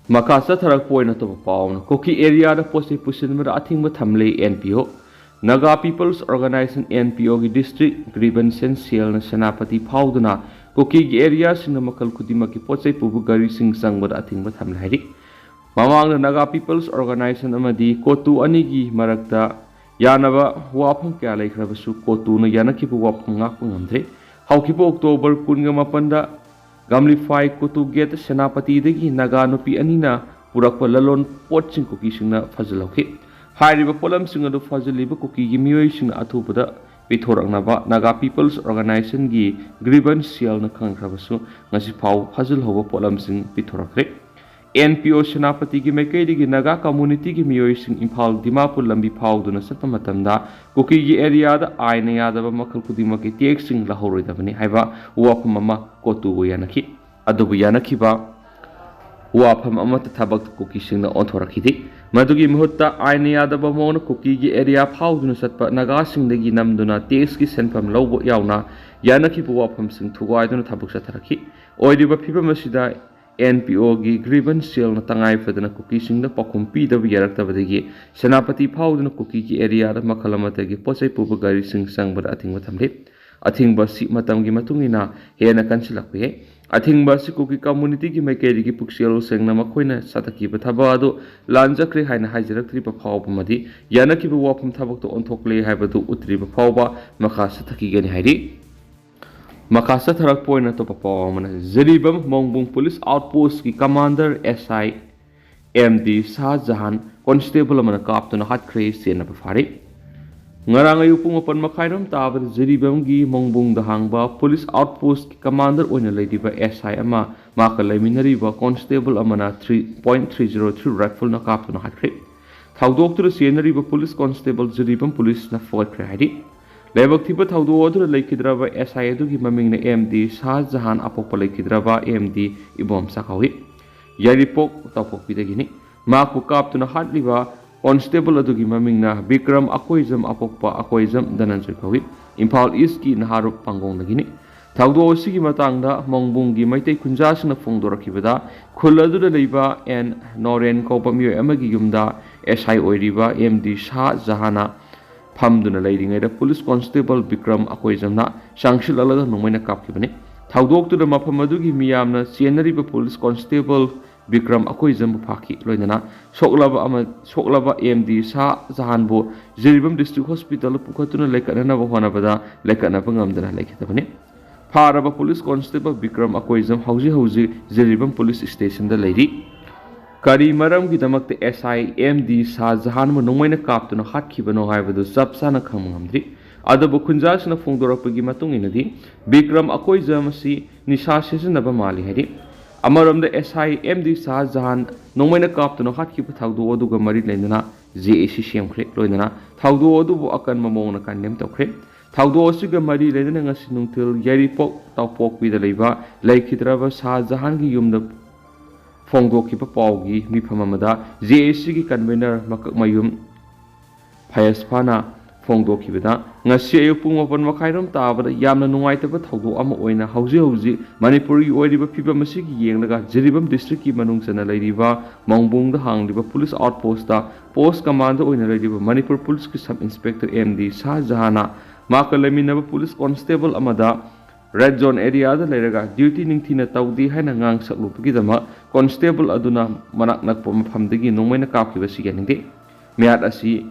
ꯃꯈꯥ ꯆꯠꯊꯔꯛꯄ ꯑꯣꯏꯅ ꯑꯇꯣꯞꯄ ꯄꯥꯎ ꯑꯃꯅ, ꯀꯨꯀꯤ areaꯗ ꯄꯣꯠ ꯆꯩ ꯄꯨꯁꯤꯟꯕꯗ ꯑꯊꯤꯡꯕ ꯊꯝꯂꯦ N P O꯫ Naga People's Organization, N P Oꯒꯤ district grievance cellꯅ Senapati ꯐꯥꯎꯗꯨꯅ ꯀꯨꯀꯤꯒꯤ areaꯁꯤꯡꯗ ꯃꯈꯜ ꯈꯨꯗꯤꯡꯃꯛꯀꯤ ꯄꯣꯠ ꯆꯩ ꯄꯨꯕ ꯒꯥꯔꯤꯁꯤꯡ ꯆꯪꯕꯗ ꯑꯊꯤꯡꯕ ꯊꯝꯂꯦ ꯍꯥꯏꯔꯤ꯫ ꯃꯃꯥꯡꯗ Naga People's Organization ꯑꯃꯗꯤ ꯀꯣꯇꯨ ꯑꯅꯤꯒꯤ ꯃꯔꯛꯇ ꯌꯥꯅꯕ ꯋꯥꯐꯝ ꯀꯌꯥ ꯂꯩꯈ꯭ꯔꯕꯁꯨ ꯀꯣꯇꯨꯅ ꯌꯥꯅꯈꯤꯕ ꯋꯥꯐꯝ ꯉꯥꯛꯄ ꯉꯝꯗ꯭ꯔꯦ꯫ ꯍꯧꯈꯤꯕ October ꯀꯨꯟꯒ ꯃꯥꯄꯟꯗ ꯒꯝꯂꯤꯐꯥꯏ ꯀꯨꯇꯨ ꯒꯦꯠ ꯁꯦꯅꯥꯄꯇꯤꯗꯒꯤ ꯅꯥꯒꯥ ꯅꯨꯄꯤ ꯑꯅꯤꯅ ꯄꯨꯔꯛꯄ ꯂꯂꯣꯟ ꯄꯣꯠꯁꯤꯡ ꯀꯨꯀꯤꯁꯤꯡꯅ ꯐꯥꯖꯤꯜꯍꯧꯈꯤ꯫ ꯍꯥꯏꯔꯤꯕ ꯄꯣꯠꯂꯝꯁꯤꯡ ꯑꯗꯨ ꯐꯥꯖꯤꯜꯂꯤꯕ ꯀꯨꯀꯤꯒꯤ ꯃꯤꯑꯣꯏꯁꯤꯡꯅ ꯑꯊꯨꯕꯗ ꯄꯤꯊꯣꯔꯛꯅꯕ ꯅꯥꯒꯥ ꯄꯤꯄꯜꯁ ꯑꯣꯔꯒꯅꯥꯏꯖꯦꯁꯟꯒꯤ ꯒ꯭ꯔꯤꯚꯟꯁ ꯁꯦꯜꯅ ꯈꯪꯈ꯭ꯔꯕꯁꯨ, ꯉꯁꯤ ꯐꯥꯎꯕ ꯐꯥꯖꯤꯜꯍꯧꯕ ꯄꯣꯠꯂꯝꯁꯤꯡ ꯄꯤꯊꯣꯔꯛꯈ꯭ꯔꯦ꯫ ꯑꯦꯟ ꯄꯤ ꯑꯣ ꯁꯦꯅꯥꯄꯇꯤꯒꯤ ꯃꯥꯏꯀꯩꯗꯒꯤ ꯅꯥꯒꯥ ꯀꯝꯃꯨꯅꯤꯇꯤꯒꯤ ꯃꯤꯑꯣꯏꯁꯤꯡ ꯏꯝꯐꯥꯜ ꯗꯤꯃꯥꯄꯨꯔ ꯂꯝꯕꯤ ꯐꯥꯎꯗꯨꯅ ꯆꯠꯄ ꯃꯇꯝꯗ ꯀꯨꯀꯤꯒꯤ ꯑꯦꯔꯤꯌꯥꯗ ꯑꯥꯏꯟꯅ ꯌꯥꯗꯕ ꯃꯈꯜ ꯈꯨꯗꯤꯡꯃꯛꯀꯤ ꯇꯦꯛꯁꯁꯤꯡ ꯂꯧꯍꯧꯔꯣꯏꯗꯕꯅꯤ ꯍꯥꯏꯕ ꯋꯥꯐꯝ ꯑꯃ ꯀꯣꯇꯨꯒ ꯌꯥꯅꯈꯤ꯫ ꯑꯗꯨꯕꯨ ꯌꯥꯅꯈꯤꯕ ꯋꯥꯐꯝ ꯑꯃꯠꯇ ꯊꯕꯛꯇ ꯀꯨꯀꯤꯁꯤꯡꯅ ꯑꯣꯟꯊꯣꯔꯛꯈꯤꯗꯦ꯫ ꯃꯗꯨꯒꯤ ꯃꯍꯨꯠꯇ ꯑꯥꯏꯟꯅ ꯌꯥꯗꯕ ꯃꯑꯣꯡꯗ ꯀꯨꯀꯤꯒꯤ ꯑꯦꯔꯤꯌꯥ ꯐꯥꯎꯗꯨꯅ ꯆꯠꯄ ꯅꯥꯒꯥꯁꯤꯡꯗꯒꯤ ꯅꯝꯗꯨꯅ ꯇꯦꯛꯁꯀꯤ ꯁꯦꯟꯐꯝ ꯂꯧꯕ ꯌꯥꯎꯅ ꯌꯥꯅꯈꯤꯕ ꯋꯥꯐꯝꯁꯤꯡ ꯊꯨꯒꯥꯏꯗꯨꯅ ꯊꯕꯛ ꯆꯠꯊꯔꯛꯈꯤ꯫ ꯑꯣꯏꯔꯤꯕ ꯐꯤꯕꯝ ꯑꯁꯤꯗ ꯑꯦꯟ ꯄꯤ ꯑꯣꯒꯤ ꯒ꯭ꯔꯤꯚꯟꯁ ꯁꯦꯜꯅ ꯇꯉꯥꯏ ꯐꯗꯅ ꯀꯨꯀꯤꯁꯤꯡꯗ ꯄꯥꯎꯈꯨꯝ ꯄꯤꯗꯕ ꯌꯥꯔꯛꯇꯕꯗꯒꯤ ꯁꯦꯅꯥꯄꯇꯤ ꯐꯥꯎꯗꯨꯅ ꯀꯨꯀꯤꯒꯤ ꯑꯦꯔꯤꯌꯥꯗ ꯃꯈꯜ ꯑꯃꯠꯇꯒꯤ ꯄꯣꯠ ꯆꯩ ꯄꯨꯕ ꯒꯥꯔꯤꯁꯤꯡ ꯆꯪꯕꯗ ꯑꯊꯤꯡꯕ ꯊꯝꯂꯤ꯫ ꯑꯊꯤꯡꯕ ꯑꯁꯤ ꯃꯇꯝꯒꯤ ꯃꯇꯨꯡ ꯏꯟꯅ ꯍꯦꯟꯅ ꯀꯟꯁꯤꯜꯂꯛꯄ ꯌꯥꯏ꯫ ꯑꯊꯤꯡꯕ ꯑꯁꯤ ꯀꯨꯀꯤ ꯀꯝꯃꯨꯅꯤꯇꯤꯒꯤ ꯃꯥꯏꯀꯩꯗꯒꯤ ꯄꯨꯛꯆꯦꯜ ꯁꯦꯡꯅ ꯃꯈꯣꯏꯅ ꯆꯠꯊꯈꯤꯕ ꯊꯕꯛ ꯑꯗꯨ ꯂꯥꯟꯖꯈ꯭ꯔꯦ ꯍꯥꯏꯅ ꯍꯥꯏꯖꯔꯛꯇ꯭ꯔꯤꯕ ꯐꯥꯎꯕ ꯑꯃꯗꯤ ꯌꯥꯅꯈꯤꯕ ꯋꯥꯐꯝ ꯊꯕꯛꯇ ꯑꯣꯟꯊꯣꯛꯂꯦ ꯍꯥꯏꯕꯗꯨ ꯎꯠꯇ꯭ꯔꯤꯕ ꯐꯥꯎꯕ ꯃꯈꯥ ꯆꯠꯊꯈꯤꯒꯅꯤ ꯍꯥꯏꯔꯤ꯫ ꯃꯈꯥ ꯆꯠꯊꯔꯛꯄ ꯑꯣꯏꯅ ꯑꯇꯣꯞꯄ ꯄꯥꯎ ꯑꯃꯅ, ꯖꯤꯔꯤꯕꯥꯝ ꯃꯣꯡꯕꯨꯡ ꯄꯨꯂꯤꯁ ꯑꯥꯎꯠꯄꯣꯁꯀꯤ ꯀꯃꯥꯟꯗꯔ ꯑꯦꯁ ꯑꯥꯏ M D Shah Jahan constable ꯑꯃꯅ ꯀꯥꯞꯇꯨꯅ ꯍꯥꯠꯈ꯭ꯔꯦ ꯆꯦꯟꯅꯕ ꯐꯥꯔꯤ꯫ ꯉꯔꯥꯡ ꯑꯌꯨꯛ ꯄꯨꯡ ꯃꯥꯄꯟ ꯃꯈꯥꯏꯔꯣꯝ ꯇꯥꯕꯗ ꯖꯤꯔꯤꯕꯥꯝꯒꯤ ꯃꯣꯡꯕꯨꯡꯗ ꯍꯥꯡꯕ ꯄꯨꯂꯤꯁ ꯑꯥꯎꯠꯄꯣꯁꯀꯤ ꯀꯃꯥꯟꯗꯔ ꯑꯣꯏꯅ ꯂꯩꯔꯤꯕ ꯑꯦꯁ ꯑꯥꯏ ꯑꯃ ꯃꯍꯥꯛꯀ ꯂꯩꯃꯤꯟꯅꯔꯤꯕ ꯀꯣꯟꯁꯇꯦꯕꯜ ꯑꯃꯅ three point three zero three rifleꯅ ꯀꯥꯞꯇꯨꯅ ꯍꯥꯠꯈ꯭ꯔꯦ꯫ ꯊꯧꯗꯣꯛꯇꯨꯗ ꯆꯦꯟꯅꯔꯤꯕ ꯄꯨꯂꯤꯁ ꯀꯣꯟꯁꯇꯦꯕꯜ ꯖꯤꯔꯤꯕꯥꯝ ꯄꯨꯂꯤꯁꯅ ꯐꯒꯠꯈ꯭ꯔꯦ ꯍꯥꯏꯔꯤ꯫ ꯂꯥꯏꯕꯛ ꯊꯤꯕ ꯊꯧꯗꯣꯛ ꯑꯗꯨꯗ ꯂꯩꯈꯤꯗ꯭ꯔꯕ ꯑꯦꯁ ꯑꯥꯏ ꯑꯗꯨꯒꯤ ꯃꯃꯤꯡꯅ ꯑꯦꯝ ꯗꯤ ꯁꯥꯍ ꯖꯍꯥꯟ, ꯑꯄꯣꯛꯄ ꯂꯩꯈꯤꯗ꯭ꯔꯕ ꯑꯦꯝ ꯗꯤ ꯏꯕꯣꯝꯆꯥ ꯀꯧꯏ꯫ ꯌꯥꯏꯔꯤꯄꯣꯛ ꯇꯧꯄꯣꯛꯄꯤꯗꯒꯤꯅꯤ꯫ ꯃꯍꯥꯛꯄꯨ ꯀꯥꯞꯇꯨꯅ ꯍꯥꯠꯂꯤꯕ ꯀꯣꯟꯁꯇꯦꯕꯜ ꯑꯗꯨꯒꯤ ꯃꯃꯤꯡꯅ ꯕꯤꯀ꯭ꯔꯝ ꯑꯀꯣꯏꯖꯝ, ꯑꯄꯣꯛꯄ ꯑꯀꯣꯏꯖꯝ ꯙꯅꯟꯖꯣꯏ ꯀꯧꯏ꯫ ꯏꯝꯐꯥꯜ ꯏꯁꯀꯤ ꯅꯍꯥꯔꯨꯞ ꯄꯥꯡꯒꯣꯡꯗꯒꯤꯅꯤ꯫ ꯊꯧꯗꯣꯛ ꯑꯁꯤꯒꯤ ꯃꯇꯥꯡꯗ ꯃꯣꯡꯕꯨꯡꯒꯤ ꯃꯩꯇꯩ ꯈꯨꯟꯖꯥꯁꯤꯡꯅ ꯐꯣꯡꯗꯣꯔꯛꯈꯤꯕꯗ, ꯈꯨꯜ ꯑꯗꯨꯗ ꯂꯩꯕ ꯑꯦꯟ ꯅꯣꯔꯦꯟ ꯀꯧꯕ ꯃꯤꯑꯣꯏ ꯑꯃꯒꯤ ꯌꯨꯝꯗ ꯑꯦꯁ ꯑꯥꯏ ꯑꯣꯏꯔꯤꯕ ꯑꯦꯝ ꯗꯤ ꯁꯥꯍ ꯖꯍꯥꯟꯅ ꯐꯝꯗꯨꯅ ꯂꯩꯔꯤꯉꯩꯗ ꯄꯨꯂꯤꯁ ꯀꯣꯟꯁꯇꯦꯕꯜ ꯕꯤꯀ꯭ꯔꯝ ꯑꯀꯣꯏꯖꯝꯅ ꯆꯪꯁꯤꯜꯂꯛꯂꯒ ꯅꯣꯡꯃꯩꯅ ꯀꯥꯞꯈꯤꯕꯅꯤ꯫ ꯊꯧꯗꯣꯛꯇꯨꯗ ꯃꯐꯝ ꯑꯗꯨꯒꯤ ꯃꯤꯌꯥꯝꯅ ꯆꯦꯟꯅꯔꯤꯕ ꯄꯨꯂꯤꯁ ꯀꯣꯟꯁꯇꯦꯕꯜ ꯕꯤꯀ꯭ꯔꯝ ꯑꯀꯣꯏꯖꯝꯕꯨ ꯐꯥꯈꯤ꯫ ꯂꯣꯏꯅꯅ ꯁꯣꯛꯂꯕ ꯑꯃ, ꯁꯣꯛꯂꯕ ꯑꯦꯝ ꯗꯤ ꯁꯥꯍ ꯖꯍꯥꯟꯕꯨ ꯖꯤꯔꯤꯕꯥꯝ ꯗꯤꯁꯇ꯭ꯔꯤꯛ ꯍꯣꯁꯄꯤꯇꯥꯜꯗ ꯄꯨꯈꯠꯇꯨꯅ ꯂꯩꯈꯠꯅꯅꯕ ꯍꯣꯠꯅꯕꯗ ꯂꯩꯈꯠꯅꯕ ꯉꯝꯗꯅ ꯂꯩꯈꯤꯗꯕꯅꯤ꯫ ꯐꯥꯔꯕ ꯄꯨꯂꯤꯁ ꯀꯣꯟꯁꯇꯦꯕꯜ ꯕꯤꯀ꯭ꯔꯝ ꯑꯀꯣꯏꯖꯝ ꯍꯧꯖꯤꯛ ꯍꯧꯖꯤꯛ ꯖꯤꯔꯤꯕꯥꯝ ꯄꯨꯂꯤꯁ ꯁ꯭ꯇꯦꯁꯟꯗ ꯂꯩꯔꯤ꯫ ꯀꯔꯤ ꯃꯔꯝꯒꯤꯗꯃꯛꯇ ꯑꯦꯁ ꯑꯥꯏ ꯑꯦꯝ ꯗꯤ ꯁꯥꯍ ꯖꯍꯥꯟꯕꯨ ꯅꯣꯡꯃꯩꯅ ꯀꯥꯞꯇꯨꯅ ꯍꯥꯠꯈꯤꯕꯅꯣ ꯍꯥꯏꯕꯗꯨ ꯆꯞ ꯆꯥꯅ ꯈꯪꯕ ꯉꯝꯗ꯭ꯔꯤ꯫ ꯑꯗꯨꯕꯨ ꯈꯨꯟꯖꯥꯁꯤꯡꯅ ꯐꯣꯡꯗꯣꯔꯛꯄꯒꯤ ꯃꯇꯨꯡ ꯏꯟꯅꯗꯤ ꯕꯤꯀ꯭ꯔꯝ ꯑꯀꯣꯏꯖꯝ ꯑꯁꯤ ꯅꯤꯁꯥ ꯁꯤꯖꯤꯟꯅꯕ ꯃꯥꯜꯂꯤ ꯍꯥꯏꯔꯤ꯫ ꯑꯃꯔꯣꯝꯗ ꯑꯦꯁ ꯑꯥꯏ ꯑꯦꯝ ꯗꯤ ꯁꯥꯍ ꯖꯍꯥꯟ ꯅꯣꯡꯃꯩꯅ ꯀꯥꯞꯇꯨꯅ ꯍꯥꯠꯈꯤꯕ ꯊꯧꯗꯣꯛ ꯑꯗꯨꯒ ꯃꯔꯤ ꯂꯩꯅꯅ ꯖꯦ ꯑꯦ ꯁꯤ ꯁꯦꯝꯈ꯭ꯔꯦ꯫ ꯂꯣꯏꯅꯅ ꯊꯧꯗꯣꯛ ꯑꯗꯨꯕꯨ ꯑꯀꯟꯕ ꯃꯑꯣꯡꯗ ꯀꯟꯗꯦꯝ ꯇꯧꯈ꯭ꯔꯦ꯫ ꯊꯧꯗꯣꯛ ꯑꯁꯤꯒ ꯃꯔꯤ ꯂꯩꯅꯅ ꯉꯁꯤ ꯅꯨꯡꯊꯤꯜ ꯌꯥꯏꯔꯤꯄꯣꯛ ꯇꯥꯎꯄꯣꯛꯄꯤꯗ ꯂꯩꯕ ꯂꯩꯈꯤꯗ꯭ꯔꯕ ꯁꯥꯍ ꯖꯍꯥꯟꯒꯤ ꯌꯨꯝꯗ ꯐꯣꯡꯗꯣꯛꯈꯤꯕ ꯄꯥꯎꯒꯤ ꯃꯤꯐꯝ ꯑꯃꯗ ꯖꯦ ꯑꯦ ꯁꯤꯒꯤ ꯀꯟꯚꯦꯅꯔ ꯃꯀꯛꯃꯌꯨꯝ ꯐꯌꯁꯐꯥꯅ ꯐꯣꯡꯗꯣꯛꯈꯤꯕꯗ, ꯉꯁꯤ ꯑꯌꯨꯛ ꯄꯨꯡ ꯃꯥꯄꯟ ꯃꯈꯥꯏꯔꯣꯝ ꯇꯥꯕꯗ ꯌꯥꯝꯅ ꯅꯨꯡꯉꯥꯏꯇꯕ ꯊꯧꯗꯣꯛ ꯑꯃ ꯑꯣꯏꯅ ꯍꯧꯖꯤꯛ ꯍꯧꯖꯤꯛ ꯃꯅꯤꯄꯨꯔꯒꯤ ꯑꯣꯏꯔꯤꯕ ꯐꯤꯕꯝ ꯑꯁꯤꯒꯤ ꯌꯦꯡꯂꯒ ꯖꯤꯔꯤꯕꯥꯝ ꯗꯤꯁꯇ꯭ꯔꯤꯛꯀꯤ ꯃꯅꯨꯡ ꯆꯟꯅ ꯂꯩꯔꯤꯕ ꯃꯣꯡꯕꯨꯡꯗ ꯍꯥꯡꯂꯤꯕ ꯄꯨꯂꯤꯁ ꯑꯥꯎꯠꯄꯣꯁꯇ ꯄꯣꯁ ꯀꯃꯥꯟꯗꯔ ꯑꯣꯏꯅ ꯂꯩꯔꯤꯕ ꯃꯅꯤꯄꯨꯔ ꯄꯨꯂꯤꯁꯀꯤ sub inspector M D Shah ꯖꯍꯥꯟꯅ ꯃꯍꯥꯛꯀ ꯂꯩꯃꯤꯟꯅꯕ ꯄꯨꯂꯤꯁ ꯀꯣꯟꯁꯇꯦꯕꯜ ꯑꯃꯗ ꯔꯦꯗ ꯖꯣꯟ ꯑꯦꯔꯤꯌꯥꯗ ꯂꯩꯔꯒ ꯗ꯭ꯌꯨꯇꯤ ꯅꯤꯡꯊꯤꯅ ꯇꯧꯗꯦ ꯍꯥꯏꯅ ꯉꯥꯡꯁꯛꯂꯨꯕꯒꯤꯗꯃꯛ ꯀꯣꯟꯁꯇꯦꯕꯜ ꯑꯗꯨꯅ ꯃꯅꯥꯛ ꯅꯛꯄ ꯃꯐꯝꯗꯒꯤ ꯅꯣꯡꯃꯩꯅ ꯀꯥꯞꯈꯤꯕꯁꯤ ꯌꯥꯅꯤꯡꯗꯦ꯫ ꯃꯤꯍꯥꯠ ꯑꯁꯤ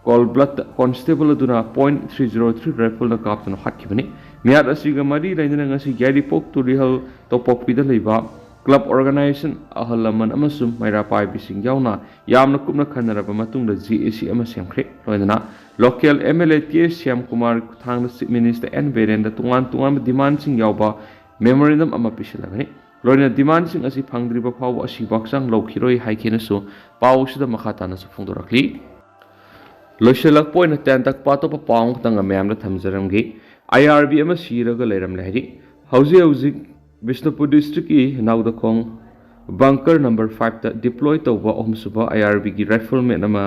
ꯀꯣꯜ ꯕ꯭ꯂꯠꯇ ꯀꯣꯟꯁꯇꯦꯕꯜ ꯑꯗꯨꯅ ꯄꯣꯏꯟ ꯊ꯭ꯔꯤ ꯖꯤꯔꯣ ꯊ꯭ꯔꯤ ꯔꯥꯏꯐꯜꯅ ꯀꯥꯞꯇꯨꯅ ꯍꯥꯠꯈꯤꯕꯅꯤ꯫ ꯃꯤꯍꯥꯠ ꯑꯁꯤꯒ ꯃꯔꯤ ꯂꯩꯅꯅ ꯉꯁꯤ ꯌꯥꯏꯔꯤꯄꯣꯛ ꯇꯨꯔꯤꯍꯜ ꯇꯣꯄꯣꯛꯄꯤꯗ ꯂꯩꯕ ꯀ꯭ꯂꯕ ꯑꯣꯔꯒꯅꯥꯏꯖꯦꯁꯟ ꯑꯍꯜ ꯂꯃꯟ ꯑꯃꯁꯨꯡ ꯃꯩꯔꯥ ꯄꯥꯏꯕꯤꯁꯤꯡ ꯌꯥꯎꯅ ꯌꯥꯝꯅ ꯀꯨꯞꯅ ꯈꯟꯅꯔꯕ ꯃꯇꯨꯡꯗ ꯖꯦ ꯑꯦ ꯁꯤ ꯑꯃ ꯁꯦꯝꯈ꯭ꯔꯦ꯫ ꯂꯣꯏꯅꯅ local M L A T S Shyam Kumar ꯈꯨꯠꯊꯥꯡꯗ ꯆꯤꯐ ꯃꯤꯅꯤꯁꯇꯔ ꯑꯦꯟ ꯕꯤꯔꯦꯟꯗ ꯇꯣꯉꯥꯟ ꯇꯣꯉꯥꯟꯕ ꯗꯤꯃꯥꯟꯁꯤꯡ ꯌꯥꯎꯕ ꯃꯦꯃꯣꯔꯦꯟꯗꯝ ꯑꯃ ꯄꯤꯁꯤꯜꯂꯒꯅꯤ꯫ ꯂꯣꯏꯅꯅ ꯗꯤꯃꯥꯟꯁꯤꯡ ꯑꯁꯤ ꯐꯪꯗ꯭ꯔꯤꯕ ꯐꯥꯎꯕ ꯑꯁꯤꯕ ꯍꯛꯆꯥꯡ ꯂꯧꯈꯤꯔꯣꯏ ꯍꯥꯏꯈꯤꯅꯁꯨ ꯄꯥꯎ ꯑꯁꯤꯗ ꯃꯈꯥ ꯇꯥꯅꯁꯨ ꯐꯣꯡꯗꯣꯔꯛꯂꯤ꯫ ꯂꯣꯏꯁꯤꯜꯂꯛꯄ ꯑꯣꯏꯅ ꯇꯦꯟꯇꯛꯄ ꯑꯇꯣꯞꯄ ꯄꯥꯎ ꯑꯃꯈꯛꯇꯪꯒ ꯃꯌꯥꯝꯗ ꯊꯝꯖꯔꯝꯒꯦ꯫ ꯑꯥꯏ ꯑꯥꯔ ꯕꯤ ꯑꯃ ꯁꯤꯔꯒ ꯂꯩꯔꯝꯂꯦ ꯍꯥꯏꯔꯤ꯫ ꯍꯧꯖꯤꯛ ꯍꯧꯖꯤꯛ ꯕꯤꯁꯅꯨꯄꯨꯔ ꯗꯤꯁꯇ꯭ꯔꯤꯛꯀꯤ ꯅꯥꯎꯗꯈꯣꯡ ꯕꯪꯀꯔ ꯅꯝꯕꯔ ꯐꯥꯏꯚꯇ ꯗꯤꯄ꯭ꯂꯣꯏ ꯇꯧꯕ ꯑꯍꯨꯝꯁꯨꯕ ꯑꯥꯏ ꯑꯥꯔ ꯕꯤꯒꯤ ꯔꯥꯏꯐꯜꯃꯦꯟ ꯑꯃ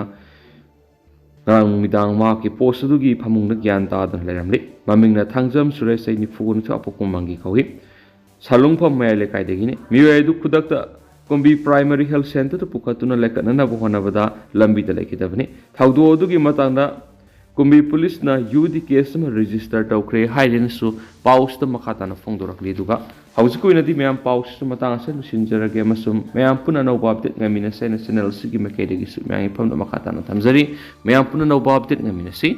ꯉꯔꯥꯡ ꯅꯨꯃꯤꯗꯥꯡ ꯃꯍꯥꯛꯀꯤ ꯄꯣꯁ ꯑꯗꯨꯒꯤ ꯐꯃꯨꯡꯗ ꯒ꯭ꯌꯥꯟ ꯇꯥꯗꯅ ꯂꯩꯔꯝꯂꯤ꯫ ꯃꯃꯤꯡꯅ ꯊꯥꯡꯖꯝ ꯁꯨꯔꯦꯁ, ꯆꯍꯤ ꯅꯤꯐꯨ ꯅꯤꯊꯣꯏ, ꯑꯄꯣꯛꯄ ꯃꯪꯒꯤ ꯀꯧꯏ꯫ ꯁꯥꯂꯨꯡꯐꯝ ꯃꯌꯥꯏ ꯂꯩꯀꯥꯏꯗꯒꯤꯅꯤ꯫ ꯃꯤꯑꯣꯏ ꯑꯗꯨ ꯈꯨꯗꯛꯇ ꯀꯨꯝꯕꯤ ꯄ꯭ꯔꯥꯏꯃꯔꯤ ꯍꯦꯜꯊ ꯁꯦꯟꯇꯔꯗ ꯄꯨꯈꯠꯇꯨꯅ ꯂꯩꯈꯠꯅꯅꯕ ꯍꯣꯠꯅꯕꯗ ꯂꯝꯕꯤꯗ ꯂꯩꯈꯤꯗꯕꯅꯤ꯫ ꯊꯧꯗꯣꯛ ꯑꯗꯨꯒꯤ ꯃꯇꯥꯡꯗ ꯀꯨꯝꯕꯤ ꯄꯨꯂꯤꯁꯅ ꯌꯨ ꯗꯤ ꯀꯦꯁ ꯑꯃ ꯔꯦꯖꯤꯁꯇꯔ ꯇꯧꯈ꯭ꯔꯦ ꯍꯥꯏꯔꯦꯅꯁꯨ ꯄꯥꯎꯁꯤꯗ ꯃꯈꯥ ꯇꯥꯅ ꯐꯣꯡꯗꯣꯔꯛꯂꯤ꯫ ꯑꯗꯨꯒ ꯍꯧꯖꯤꯛꯀꯤ ꯑꯣꯏꯅꯗꯤ ꯃꯌꯥꯝ ꯄꯥꯎꯁꯤꯁꯨ ꯃꯇꯥꯡ ꯑꯁꯤꯗ ꯂꯣꯏꯁꯤꯟꯖꯔꯒꯦ ꯑꯃꯁꯨꯡ ꯃꯌꯥꯝ ꯄꯨꯟꯅ ꯑꯅꯧꯕ ꯑꯞꯗꯦꯠ ꯉꯥꯏꯃꯤꯟꯅꯁꯦ ꯍꯥꯏꯅ ꯆꯦꯅꯦꯜ ꯑꯁꯤꯒꯤ ꯃꯥꯏꯀꯩꯗꯒꯤꯁꯨ ꯃꯌꯥꯝꯒꯤ ꯐꯝꯗ ꯃꯈꯥ ꯇꯥꯅ ꯊꯝꯖꯔꯤ꯫ ꯃꯌꯥꯝ ꯄꯨꯟꯅ ꯑꯅꯧꯕ ꯑꯞꯗꯦꯠ ꯉꯥꯏꯃꯤꯟꯅꯁꯤ꯫